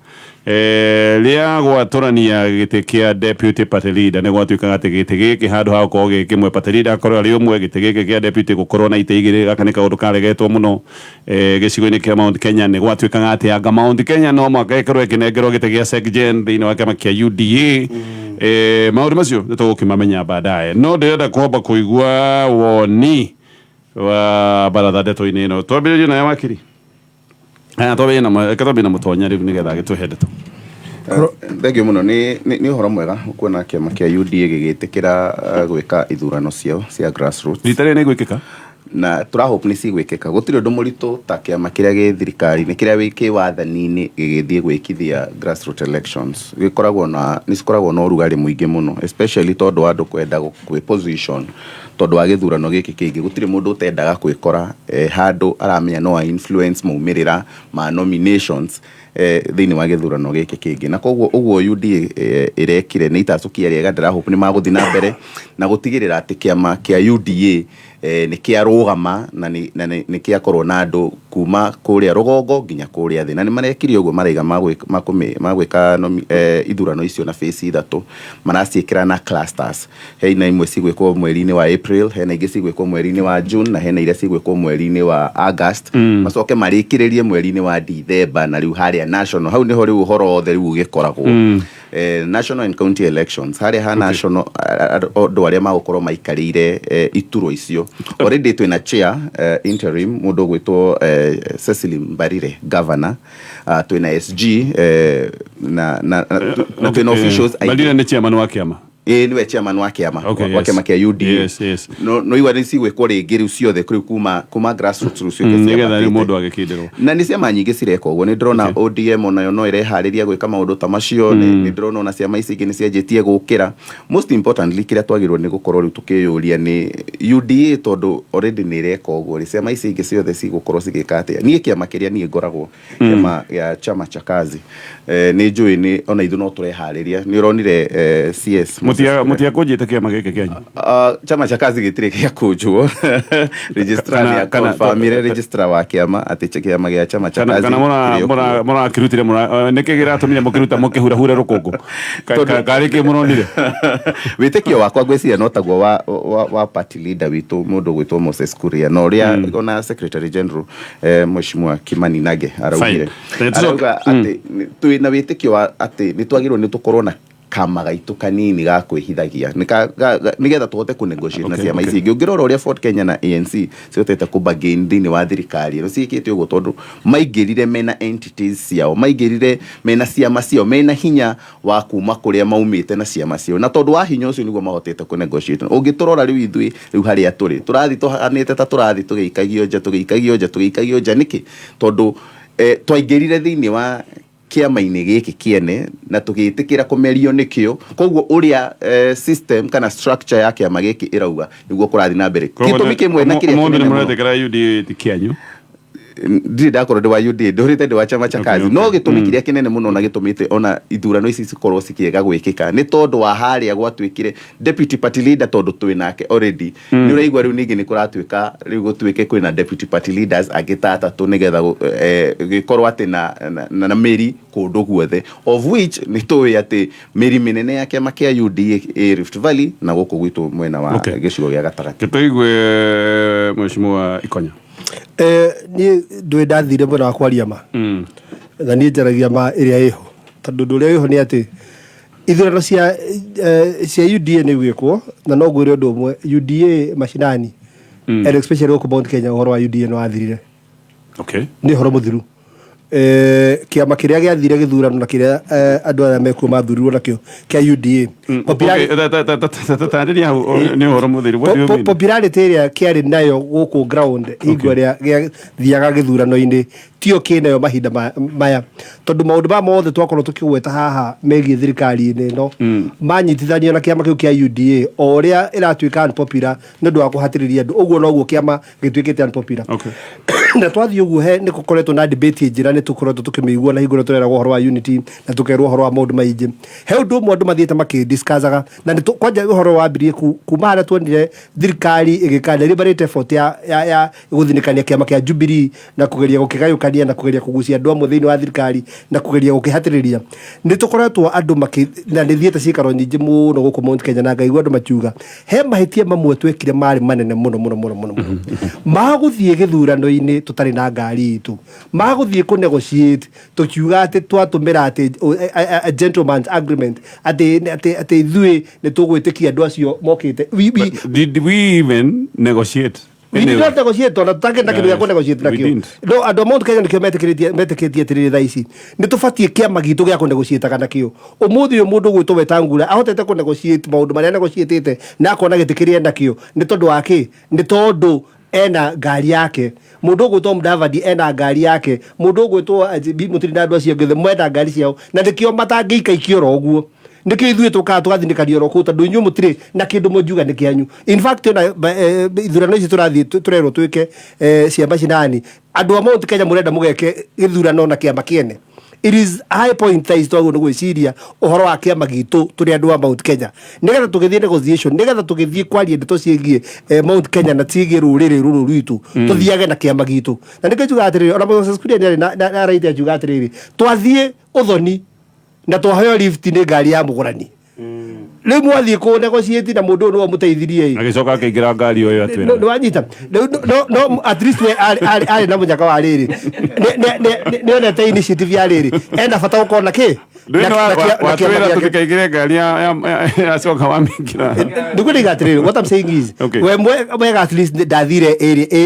rĩa gwatũrania gĩtĩ kĩa deputy party leader. Nĩ gwatuĩkaga atĩ gĩtĩ gĩkĩ handũ ha gũkorwo gĩ kĩmwe, party leader akorwo arĩ ũmwe, gĩtĩ gĩkĩ kĩa deputy gũkorwo na itĩ igĩrĩ. Gaka nĩ kaũndũ karegetwo mũno gĩcigo-inĩ kĩa Mount Kenya. Nĩ gwatuĩkaga atĩ anga Mount Kenya no mũhaka ĩkorwo ĩkĩnengerwo gĩtĩ gĩa SecGen thĩinĩ wa kĩama kĩa UDA. Maũndũ macio nĩ tũgũkĩmamenya baadaye, no ndĩrenda kwamba kũigua woni wa baratha ndeto-inĩ ĩno. Twambĩrĩrie nayo wakiri. Aya, twambĩrĩrie na reke twambie na mũtonya rĩu nĩgetha agĩtũhe ndeto. Thank you mũno. Nĩ ũhoro mwega kuona kĩama kĩa UDA gĩgĩtĩkĩra gwĩka ithurano ciao cia grassroots. Rita rĩrĩ nĩ gwĩkĩka. Na tũrahope nĩ cigwĩkĩka. Gũtirĩ ũndũ mũritũ ta kĩama kĩrĩa gĩ thirikari-inĩ, kĩrĩa kĩ wathani-inĩ gĩgĩthiĩ gwĩkithia grassroots elections. Gĩkoragwo na, nĩ cikoragwo na ũrugarĩ mũingĩ mũno, especially tondũ wa andũ kwenda kwĩ position tondũ wa gĩthurano gĩkĩ kĩngĩ. Gũtirĩ mũndũ ũtendaga kwĩkora handũ aramenya no a influence maumĩrĩra ma nominations thĩinĩ wa gĩthurano gĩkĩ kĩngĩ. Na koguo ũguo UDA ĩrekire nĩ itacũkia rĩega. Ndĩrahope nĩ magũthiĩ na mbere na gũtigĩrĩra atĩ kĩama kĩa UDA nĩ kĩarũgama na nĩ kĩakorwo na andũ kuma kũrĩa rũgongo nginya kũrĩa thĩ. Na nĩ marekire ũguo, maraiga magwĩka ithurano icio na phase ithatũ, maraciĩkĩra na clusters. Hena imwe cigwĩkwo mweri-inĩ wa April, hena ingĩ cigwĩkwo mweri-inĩ wa June, na hena iria cigwĩkwo mweri-inĩ wa August, macoke marĩkĩrĩrie mweri-inĩ wa December. Na rĩu harĩa national, hau nĩho rĩu ũhoro wothe rĩu ũgĩkoragwo, national and county elections. Harĩa ha national, andũ arĩa magũkorwo maikarĩire iturwa icio, already twĩna chair interim, mũndũ ũgwĩtwo Cecily Mbarire, governor, twĩna SG na twĩna officials aingĩ. Mbarire nĩ chairman wa kĩama? Ĩĩ, nĩwe chairman wa kĩama wa kĩama kĩa UDA. No igua nĩ cigwĩkwo rĩngĩ rĩu ciothe rĩu kuma grassroots rĩu ciũke Nĩgetha rĩu ciambatĩte. Mũndũ agĩkindĩrwo. Na nĩ ciama nyingĩ cireka ũguo. Nĩ ndĩrona ODM onayo no ĩreharĩria gwĩka maũndũ ta macio. Nĩ ndĩrona ona ciama ici ingĩ nĩ cianjĩtie gũkĩra. Most importantly, kĩrĩa twagĩrĩirwo nĩ gũkorwo rĩu tũkĩyũria nĩ UDA, tondũ already nĩ ĩreka ũguo rĩ, ciama ici ingĩ ciothe cigũkorwo cigĩka atĩa? Niĩ kĩama kĩrĩa niĩ ngoragwo, kĩama gĩa Chama cha Kazi, nĩ njũĩ nĩ ona ithuĩ no tũreharĩria. Nĩ ũronire CS Mũtiakũnjĩte kĩama gĩkĩ kĩanyu? Chama cha Kazi gĩtirĩ gĩa kũnjwo. Registrar nĩ akonfirmire, registrar wa kĩama, atĩ kĩama gĩa Chama cha Kana Kazi kana kĩrĩ o kuo. Mũrakĩrutire nĩkĩ gĩratũmire mũkĩruta mũkĩhurahure rũkũngũ? Karĩ kĩ mũronire? Wĩtĩkio wakwa, ngwĩciria no taguo wa party leader witũ, mũndũ ũgwĩtwo Moses Kuria, na ũrĩa ona secretary general, Mheshimiwa Kimani Nage, araugire. Fine. Arauga atĩ twĩna wĩtĩkio wa atĩ nĩ twagĩrĩirwo nĩ tũkorwo na kama gaitũ kanini ga kwĩhithagia nĩgetha tũhote kũ negotiate na ciama ici ingĩ. Ũngĩrora ũrĩa Ford Kenya na ANC cihotete kũ bargain thĩinĩ wa thirikari ĩno, ciĩkĩte ũguo tondũ maingĩrire mena entities ciao, maingĩrire mena ciama ciao, mena hinya wa kuma kũrĩa maumĩte na ciama ciao, na tondũ wa hinya ũcio nĩguo mahotete kũ negotiate. Ũngĩtũrora rĩu ithuĩ rĩu harĩa tũrĩ, tũrathiĩ tũhanĩte ta tũrathiĩ tũgĩikagio nja, tũgĩikagio nja, tũgĩikagio nja. Nĩkĩ? Tondũ twaingĩrire thĩinĩ wa kĩama-inĩ gĩkĩ kĩene na tũgĩtĩkĩra kũmerio nĩkĩo. Koguo ũrĩa system kana structure ya kĩama gĩkĩ ĩrauga nĩguo kũrathiĩ na mbere. Gĩtũmi kĩmwe na kĩrĩa Ũmũthĩ nĩ kĩnene mũno, mũretĩkĩra UDA ti kĩanyu? Ndirĩ ndakorwo ndĩ wa UDA, ndũrĩte ndĩ wa Chama cha Kazi. No gĩtũmi kĩrĩa kĩnene mũno na gĩtũmĩte ona ithurano ici cikorwo cikĩaga gwĩkĩka nĩ tondũ wa harĩa gwatuĩkire deputy party leader, tondũ twĩ nake already. Nĩ ũraigua rĩu ningĩ nĩ kũratuĩka rĩu gũtuĩke kwĩna deputy party leaders angĩ ta atatũ, nĩgetha gĩkorwo atĩ na mĩri kũndũ guothe, of which nĩ tũĩ atĩ mĩri mĩnene ya kĩama kĩa UDA ĩ Rift Valley na gũkũ gwitũ mwena wa gĩcigo gĩa gatagatĩ. Tũigue Mheshimiwa Ikonya. Niĩ ndũĩ ndathire mwena wa kwaria ma, na niĩ njaragia ma ĩrĩa ĩho, tondũ ũndũ ũrĩa wĩho nĩ atĩ ithurano cia UDA nĩ igwĩkwo. Na no ngwĩre ũndũ ũmwe, UDA mashinani and especially gũkũ Mount Kenya, ũhoro wa UDA nĩ wathirire. Nĩ ũhoro mũthiru. Kĩama kĩrĩa gĩathire gĩthurano na kĩrĩa andũ arĩa mekuo mathurirwo nakĩo kĩa UDA, Tarĩria hau nĩ ũhoro mũthiru. What do you mean? Popularity ĩrĩa kĩarĩ nayo gũkũ ground hingo ĩrĩa gĩathiaga gĩthurano-inĩ tio kĩnayo mahinda maya, tondũ maũndũ maya mothe twakorwo tũkĩgweta haha megiĩ thirikari-inĩ ĩno manyitithanio na kĩama kĩu kĩa UDA, o ũrĩa ĩratuĩka unpopular nĩ ũndũ wa kũhatĩrĩria andũ, ũguo noguo kĩama gĩtuĩkĩte unpopular. Na twathiĩ ũguo, he nĩ gũkoretwo na debate njĩra, nĩ tũkoretwo tũkĩmĩigua na hingo ĩrĩa tũreragwo ũhoro wa unity na tũkerwo ũhoro wa maũndũ maingĩ. He ũndũ ũmwe andũ mathiĩte makĩdiscussaga, na nĩ kwanja ũhoro wambirie kuma harĩa tuonire thirikari ĩgĩka deliberate effort ya gũthinĩkania kĩama kĩa Jubilee na kũgeria gũkĩgayũkania na kũgeria kũgucia andũ amwe thĩinĩ wa thirikari na kũgeria gũkĩhatĩrĩria. Nĩ tũkoretwo andũ makĩ na nĩ thiĩte ciikaro nyingĩ mũno gũkũ Mount Kenya na ngaigua andũ makiuga he mahĩtia mamwe twekire marĩ manene mũno mũno mũno mũno mũno, magũthiĩ gĩthurano-inĩ tũtarĩ na ngari itũ, magũthiĩ kũ negotiate tũkiuga atĩ twatũmĩra atĩ a gentleman's agreement, atĩ ithuĩ nĩ tũgwĩtĩkia andũ acio mokĩte. Did we even negotiate? We did not negotiate, ona tũtangĩ na kĩndũ gĩa kũ-negotiate We nakĩo. didn't. No andũ a Mount Kenya nĩkĩo metĩkĩtie atĩrĩrĩ, thaa ici nĩ tũbatiĩ kĩama gitũ gĩa kũnegotiataga nakĩo. Ũmũthĩ ũyũ mũndũ ũgwĩtwo Wetangula ahotete kũnegotiate maũndũ marĩa negotiatĩte na akona gĩtĩ kĩrĩa enakĩo nĩ tondũ wa kĩ? Nĩ tondũ Ena ngari yake, mundu ugwitwo Mudavadi ena ngari yake, mundu ugwitwo Muturi na andu acio angĩ othe mwena ngari ciao, na nikio matangĩikaikio oro ũguo. Nikio ithuĩ tũkaga tũgathinĩkanio oro kũu, tondũ inyuĩ mũtirĩ na kĩndũ mũngiuga nĩ kĩanyu. In fact, ona ithurano ici tũrathiĩ tũrerwo twĩke cia macinani, andũ a Mount Kenya mũrenda mũgeke gĩthurano na kĩama kĩene. It is high point thaa ici twagĩrĩirwo nĩ gwĩciria ũhoro wa kĩama gitũ tũrĩ andũ a Mount Kenya, nĩgetha tũgĩthiĩ negotiation, nĩgetha tũgĩthiĩ kwaria ndeto ciĩgiĩ Mount Kenya na ciĩgiĩ rũrĩrĩ rũrũ rwitũ, tũthiage na kĩama gitũ. Na nĩkĩo njugaga atĩrĩrĩ, ona Moses Kuria nĩarĩ na right akiuga atĩrĩrĩ, twathiĩ ũthoni na twaheo lift nĩ ngari ya mũgũrani, rĩu mwathiĩ kũ negotiate na mũndũ ũyũ nĩwe mũteithirie ĩ. Agĩcoka akĩingĩra ngari ĩyo atwĩra. Nĩ wanyita. Rĩu no at least we arĩ na mũnyaka wa rĩrĩ, nĩ onete initiative ya rĩrĩ, ena bata gũkorwo na kĩ. Na kĩama Watwĩra gĩake. Tũtikaingĩre ngari yacoka wamĩingĩra. Nĩguo ndĩiga atĩrĩrĩ, what I'm saying is, Okay. we mwega at least ndathire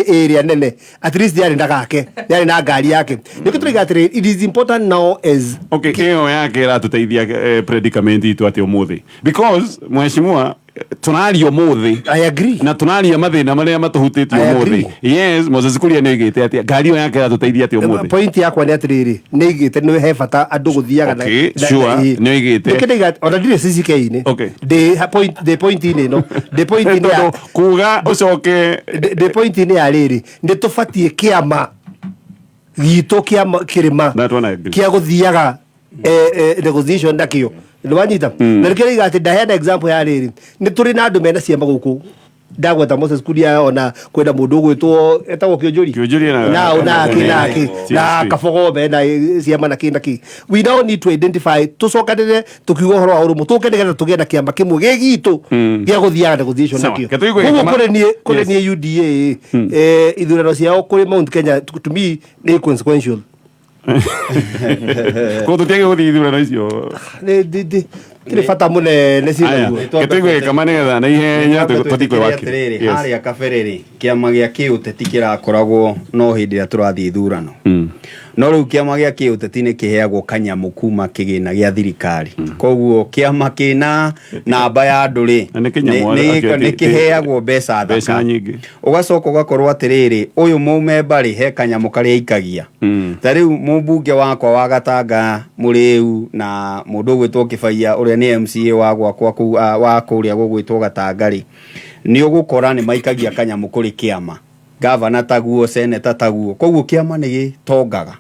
area nene, at least yarĩ na gake, yarĩ na ngari yake. Nĩkĩo tũraiga atĩrĩrĩ, it is important now as Okay, ĩyo yake ĩratũteithia predicament itũ atĩ ũmũthĩ, because mheshimiwa, tũraria ũmũthĩ. I agree. Na tũraria mathĩna marĩa matũhutĩtie I ũmũthĩ. agree. Yes, Moses Kuria nĩ oigĩte atĩa ngari ĩyo yake ĩratũteithia atĩa ũmũthĩ? Point yakwa nĩ atĩrĩrĩ, nĩ igĩte nĩ he bata andũ gũthiaga Okay, sure, nĩ oigĩte. Nĩkĩo ndaiga ona ndirĩ CCK-inĩ. Ndĩ point, ndĩ point-inĩ ĩno, ndĩ point-inĩ ya Tondũ kuga ũcoke ndĩ point-inĩ ya rĩrĩ, nĩ tũbatiĩ kĩama gitũ kĩa kĩrĩma That one I agree. kĩa gũthiaga negotiation nakĩo, nĩ wanyita? Na nĩkĩo ndaiga atĩ ndaheana example ya rĩrĩ, nĩ tũrĩ na andũ mena ciama gũkũ, ndagweta Moses Kuria, ona kwĩna mũndũ ũgwĩtwo etagwo Kĩũnjũri. Kĩũnjũri na nake nake na CSP. Kabogo mena ciama na kĩ na kĩ. We now need to identify, tũcokanĩre tũkiuga ũhoro wa ũrũmwe, tũke nĩgetha tũgĩe na kĩama kĩmwe gĩ gitũ gĩa gũthiaga negotiation Sawa. nakĩo. Ke tũigue Koguo kũrĩ niĩ UDA, ithurano ciao kũrĩ Mount Kenya to me nĩ consequential. Koguo tũtiagĩ gũthiĩ ithurano icio. Tirĩ bata mũnene Aya, ciĩnaguo. ke tũigue gĩkama nĩgetha na ihenya tũthiĩ kwĩ wakiri. Atĩrĩrĩ, Yes. harĩa kabere rĩ, kĩama gĩa kĩũteti kĩrakoragwo no hĩndĩ ĩrĩa tũrathiĩ ithurano, no rĩu kĩama gĩa kĩũteti nĩ kĩheagwo kanyamũ kuma kĩgĩna gĩa thirikari. Koguo kĩama kĩna namba ya andũ rĩ, Na nĩ kĩnyamũ nĩ kĩheagwo mbeca mbeca thaka. Nyingĩ. Ũgacoka ũgakorwo atĩrĩrĩ, ũyũ mũmemba rĩ, he kanyamũ karĩa aikagia. Ta rĩu mũmbunge wakwa wa Gatanga Mũrĩu na mũndũ ũgwĩtwo Kĩbaiya ũrĩa nĩ MCA wa gwakwa kũu, wa kũrĩa gũgwĩtwo Gatanga rĩ, nĩ ũgũkora nĩ maikagia kanyamũ kũrĩ kĩama, gavana taguo, seneta taguo. Koguo kĩama nĩ gĩtongaga.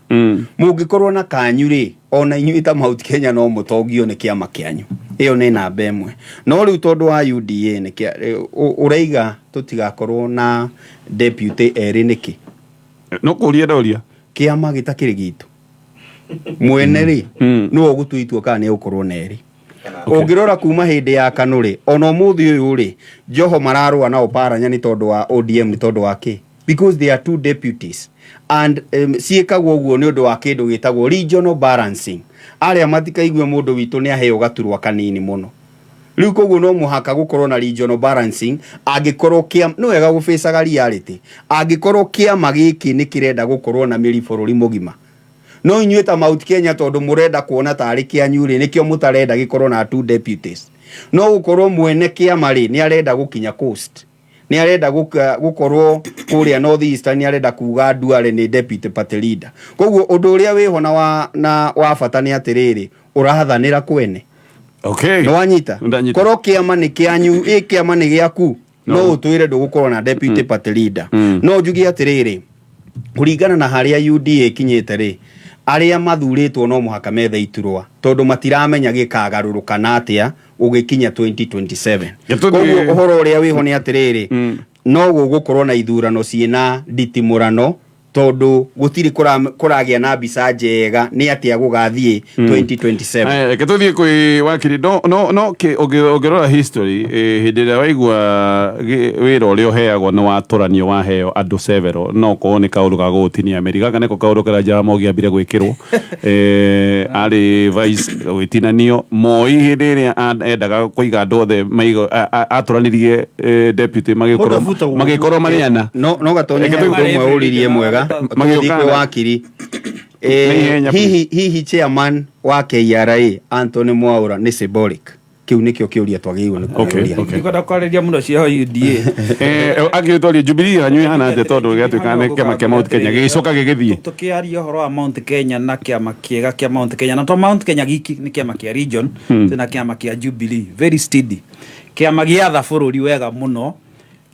Mũngĩkorwo na kanyu rĩ, ona inyuĩ ta Mount Kenya no mũtongio nĩ kĩama kĩanyu. Ĩyo nĩ namba ĩmwe. No rĩu tondũ wa UDA nĩ ũraiga tũtigakorwo na deputy erĩ nĩkĩ? No kũria ndoria. Kĩama gĩtakĩrĩ gitũ mwene rĩ, nĩwe ũgũtua itua kana nĩ ũgũkorwo na erĩ. Ũngĩrora kuma hĩndĩ ya KANU rĩ, ona ũmũthĩ ũyũ rĩ, Joho mararũa na Oparanya nĩ tondũ wa ODM, nĩ tondũ wa kĩ? Because they are two deputies and ciĩkagwo ũguo nĩ ũndũ wa kĩndũ gĩtagwo regional balancing, arĩa matikaigue mũndũ witũ nĩ aheo gaturwa kanini mũno. Rĩu koguo no mũhaka gũkorwo na regional balancing. Angĩkorwo kĩa nĩ wega gũbĩcaga reality, angĩkorwo kĩama gĩkĩ nĩ kĩrenda gũkorwo na mĩri bũrũri mũgima, no inyuĩ ta Mount Kenya, tondũ mũrenda kuona tarĩ kĩanyu rĩ, nĩkĩo mũtarenda gĩkorwo na two deputies. No gũkorwo mwene kĩama rĩ, nĩ arenda gũkinya coast, nĩ arenda gũkorwo kũrĩa North Eastern, nĩ arenda kuga Duale nĩ deputy party leader. Koguo ũndũ ũrĩa wĩho na wa bata nĩ atĩrĩrĩ, ũrathanĩra kwene. Nĩ wanyita? Ndanyita. Korwo kĩama nĩ kĩanyu, ĩ kĩama nĩ gĩaku, no ũtwĩre ndũgũkorwo na deputy party leader. No njuge atĩrĩrĩ, kũringana na harĩa UDA ĩkinyĩte rĩ, arĩa mathurĩtwo no mũhaka methe iturwa, tondũ matiramenya gĩkagarũrũka na atĩa ũgĩkinya 2027. Koguo ũhoro ũrĩa wĩho nĩ atĩrĩrĩ, no gũgũkorwo na ithurano ciĩna nditimũrano, tondũ gũtirĩ kũragĩa na mbica njega nĩ atĩa gũgathiĩ 2027. Aya, reke tũthiĩ kwĩ wakiri. No ũngĩrora history, hĩndĩ ĩrĩa waigua wĩra ũrĩa ũheagwo nĩ watũranio, waheo andũ several, no korwo nĩ kaũndũ ga gũgũtinia mĩri. Gaka nĩko kaũndũ karĩa Jaramogi ambire gwĩkĩrwo, arĩ vice gwĩtinanio. Moi hĩndĩ ĩrĩa endaga kũiga andũ othe atũranirie deputy magĩkorwo Mũndũ abutagwo. magĩkorwo marĩ ana. No Gatonye, Reke he ũndũ ũmwe ũririe mwega Magĩũka tũgĩthiĩ kwĩ wakiri. Na ihenya, Hihi chairman wa KRA Anthony Mwaura nĩ symbolic? Kĩu nĩkĩo kĩũria twagĩrĩirwo nĩ kũũria. Ndikwenda kwarĩria mũno cia UDA. Angĩtwaria Jubilee yanyu ĩhana atĩa, tondũ gĩatuĩka nĩ kĩama kĩa Mount Kenya gĩgĩcoka gĩgĩthiĩ? Tũkĩaria ũhoro wa Mount Kenya na kĩama kĩega kĩa Mount Kenya, na to Mount Kenya giki nĩ kĩama kĩa region, twĩna kĩama kĩa Jubilee very steady, kĩama gĩatha bũrũri wega mũno,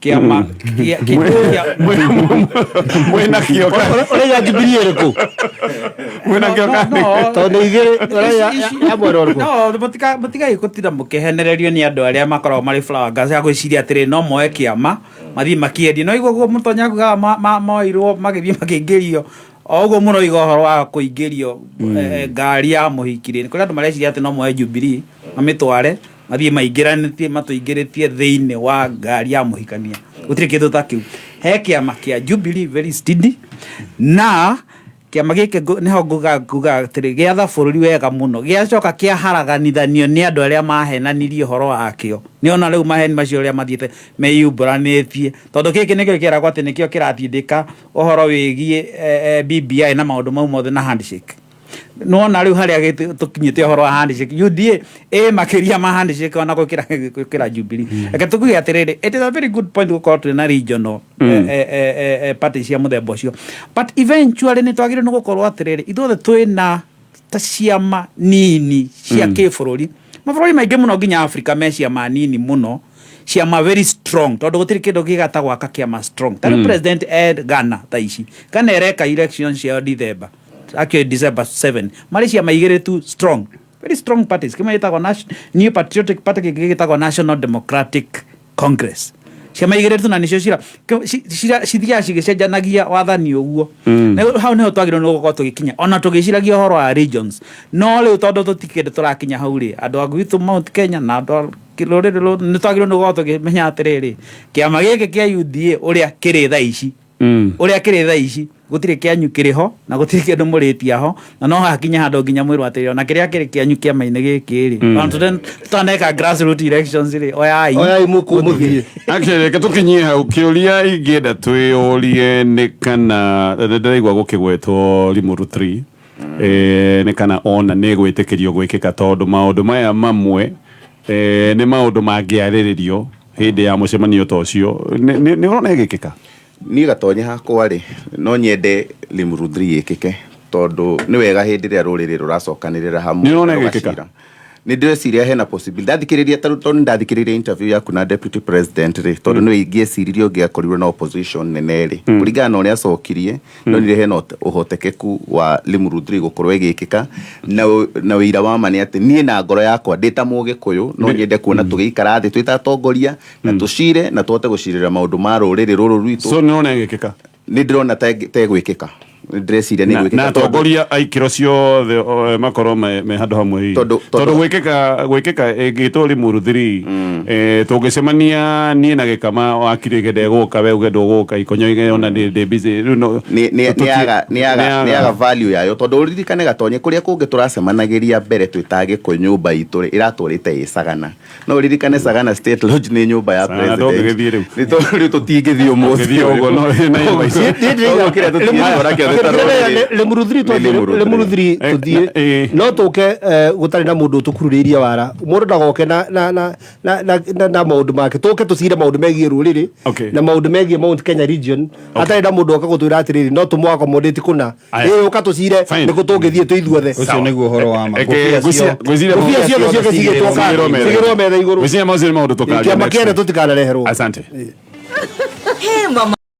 kĩama Mwĩna kĩo? Ũraiga Jubilee ĩrĩkũ? Mwĩna kĩo? No. Tondũ igĩrĩ ũraiga ya mwena ũrĩkũ? No mũtigai gũtinda mũkĩhenererio nĩ andũ arĩa makoragwo marĩ flower girls ya gwĩciria atĩrĩ no moe kĩama mathiĩ makĩendie. No igua ũguo mũtonya kugaga moirwo magĩthiĩ makĩingĩrio o ũguo mũroiga ũhoro wa kũingĩrio ngari ya mũhiki rĩ, kũrĩ andũ mareciria atĩ no moe Jubilee mamĩtware mathiĩ maingĩranĩtie matũingĩrĩtie thĩinĩ wa ngari ya mũhikania. Gũtirĩ kĩndũ ta kĩu. He kĩama kĩa Jubilee very steady, na kĩama gĩkĩ nĩho nguga atĩrĩ gĩatha bũrũri wega mũno, gĩacoka kĩaharaganithanio nĩ andũ arĩa mahenanirie ũhoro wakĩo. Nĩ ona rĩu maheni macio ũrĩa mathiĩte meyumbũranĩtie, tondũ gĩkĩ nĩkĩo kĩragwo atĩ nĩkĩo kĩratindĩka ũhoro wĩgiĩ BBI na maũndũ mau mothe na handshake. Nona rĩu harĩa tũkinyĩte ũhoro wa handshake, UDA ĩ makĩria ma handshake ona gũkĩra Jubilee. Reke tuge atĩrĩrĩ, it is a very good point gũkorwo twĩ na regional party cia mũthemba ũcio, but eventually nĩ twagĩrĩirwo nĩ gũkorwo atĩrĩrĩ ithuothe twĩna ta ciama nini cia kĩbũrũri. Mabũrũri maingĩ mũno nginya Africa me ciama nini mũno, ciama very strong, tondũ gũtirĩ kĩndũ gĩgata gwaka kĩama strong. Ta rĩu president ed Ghana tha ici, Ghana ĩreka election ciao December, actually December 7, marĩ ciama igĩrĩ tu strong, very strong parties. Kĩmwe gĩtagwo New Patriotic Party, kĩngĩ gĩtagwo National Democratic Congress. Ciama igĩrĩ tu na nĩcio cithiaga cigĩcenjanagia wathani ũguo. Na hau nĩho twagĩrĩirwo nĩ gũkorwo tũgĩkinya ona tũgĩciragia ũhoro wa regions. No rĩu tondũ tũtikĩndĩ tũrakinya hau rĩ, andũ a gwitũ Mount Kenya na andũ a rũrĩrĩ rũrũ nĩ twagĩrĩirwo nĩ gũkorwo tũkĩmenya atĩrĩrĩ, kĩama gĩkĩ kĩa UDA ũrĩa kĩrĩ thaa ici, ũrĩa kĩrĩ thaa ici, gũtirĩ kĩanyu kĩrĩ ho na gũtirĩ kĩndũ mũrĩtia ho, na no hakinya handũ nginya mwĩrwo atĩrĩ ona kĩrĩa kĩrĩ kĩanyu kĩama-inĩ gĩkĩ rĩ, ona tũtaneka grassroot elections rĩ, oyai. Oyai mũkũ mũthiĩ. Actually, reke tũkinyie hau. Kĩũria ingĩenda twĩyũrie nĩ kana ndĩraigua gũkĩgwetwo Limuru 3, nĩ kana ona nĩ gwĩtĩkĩrio gwĩkĩka, tondũ maũndũ maya mamwe nĩ maũndũ mangĩarĩrĩrio hĩndĩ ya mũcemanio ta ũcio. Nĩ ũrona ĩgĩkĩka? Niĩ gatonye hakwa rĩ, no nyende Limuru 3 ĩkĩke, tondũ nĩ wega hĩndĩ ĩrĩa rũrĩrĩ rũracokanĩrĩra hamwe. Nĩ ũrona ĩgĩkĩka? Rũgacira. Nĩ ndĩreciria hena possibility. Ndathikĩrĩria tondũ nĩ ndathikĩrĩria interview yaku na deputy president rĩ, tondũ nĩwe ingĩeciririe ũngĩakorirwo na opposition nene rĩ, kũringana na ũrĩa acokirie, ndonire hena ũhotekeku wa Limuru 3 gũkorwo ĩgĩkĩka, na ũira wa ma nĩ atĩ niĩ na ngoro yakwa ndĩ ta Mũgĩkũyũ no nyende kuona tũgĩikara thĩ twĩ ta atongoria na tũcire na tũhote gũcirĩra maũndũ ma rũrĩrĩ rũrũ rwitũ. So nĩ ũrona ĩgĩkĩka? Nĩ ndĩrona ta ĩgwĩkĩka, nĩ ndĩreciria nĩ na ĩgwĩkĩka na atongoria a ikĩro ciothe makorwo me handũ hamwe hihi. Tondũ gwĩkĩka ĩngĩtwo Limuru 3, tũngĩcemania niĩ na Gĩkama wakiri ndegũka, we uge ndũgũka, ikonyo ige ona ndĩ busy rĩu no Nĩ yaga value yayo, tondũ ũririkane gatonye kũrĩa kũngĩ tũracemanagĩria mbere twĩ ta Gĩkũyũ, nyũmba itũ rĩ ĩratũrĩte ĩ Sagana. No ũririkane Sagana State Lodge nĩ nyũmba ya Sagana president. Ndũngĩgĩthiĩ rĩu. Nĩ tondũ rĩu tũtingĩthiĩ ũmũthĩ. Ndũngĩthiĩ ũguo, no na nyũmba icio. Ũguo kĩrĩa tũtingĩtwara kĩothe ta rũrĩrĩ. Limuru 3. Nĩ Limuru. Limuru 3 tũthiĩ, no tũke gũtarĩ na mũndũ ũtũkururĩirie wara. Mũndũ ndagoke na maũndũ make. Tũke tũcire maũndũ megiĩ rũrĩrĩ na maũndũ megiĩ Mount Kenya region hatarĩ na mũndũ oka gũtwĩra atĩrĩrĩ no tũmũ accommodate kũna. Aya. Ĩ ũka tũcire Fine. nĩkũ tũngĩthiĩ twĩ ithuothe. Ũcio nĩguo ũhoro wa ma. Eke, Ngũbia ngwĩciria Ngũbia ciothe ciothe cigĩtwo Cigĩrwo metha. Cigĩrwo metha igũrũ. Ngwĩciria macio nĩ maũndũ tũkaria Kĩama next kĩene week. tũtikanareherwo. Asante. Hey, mama.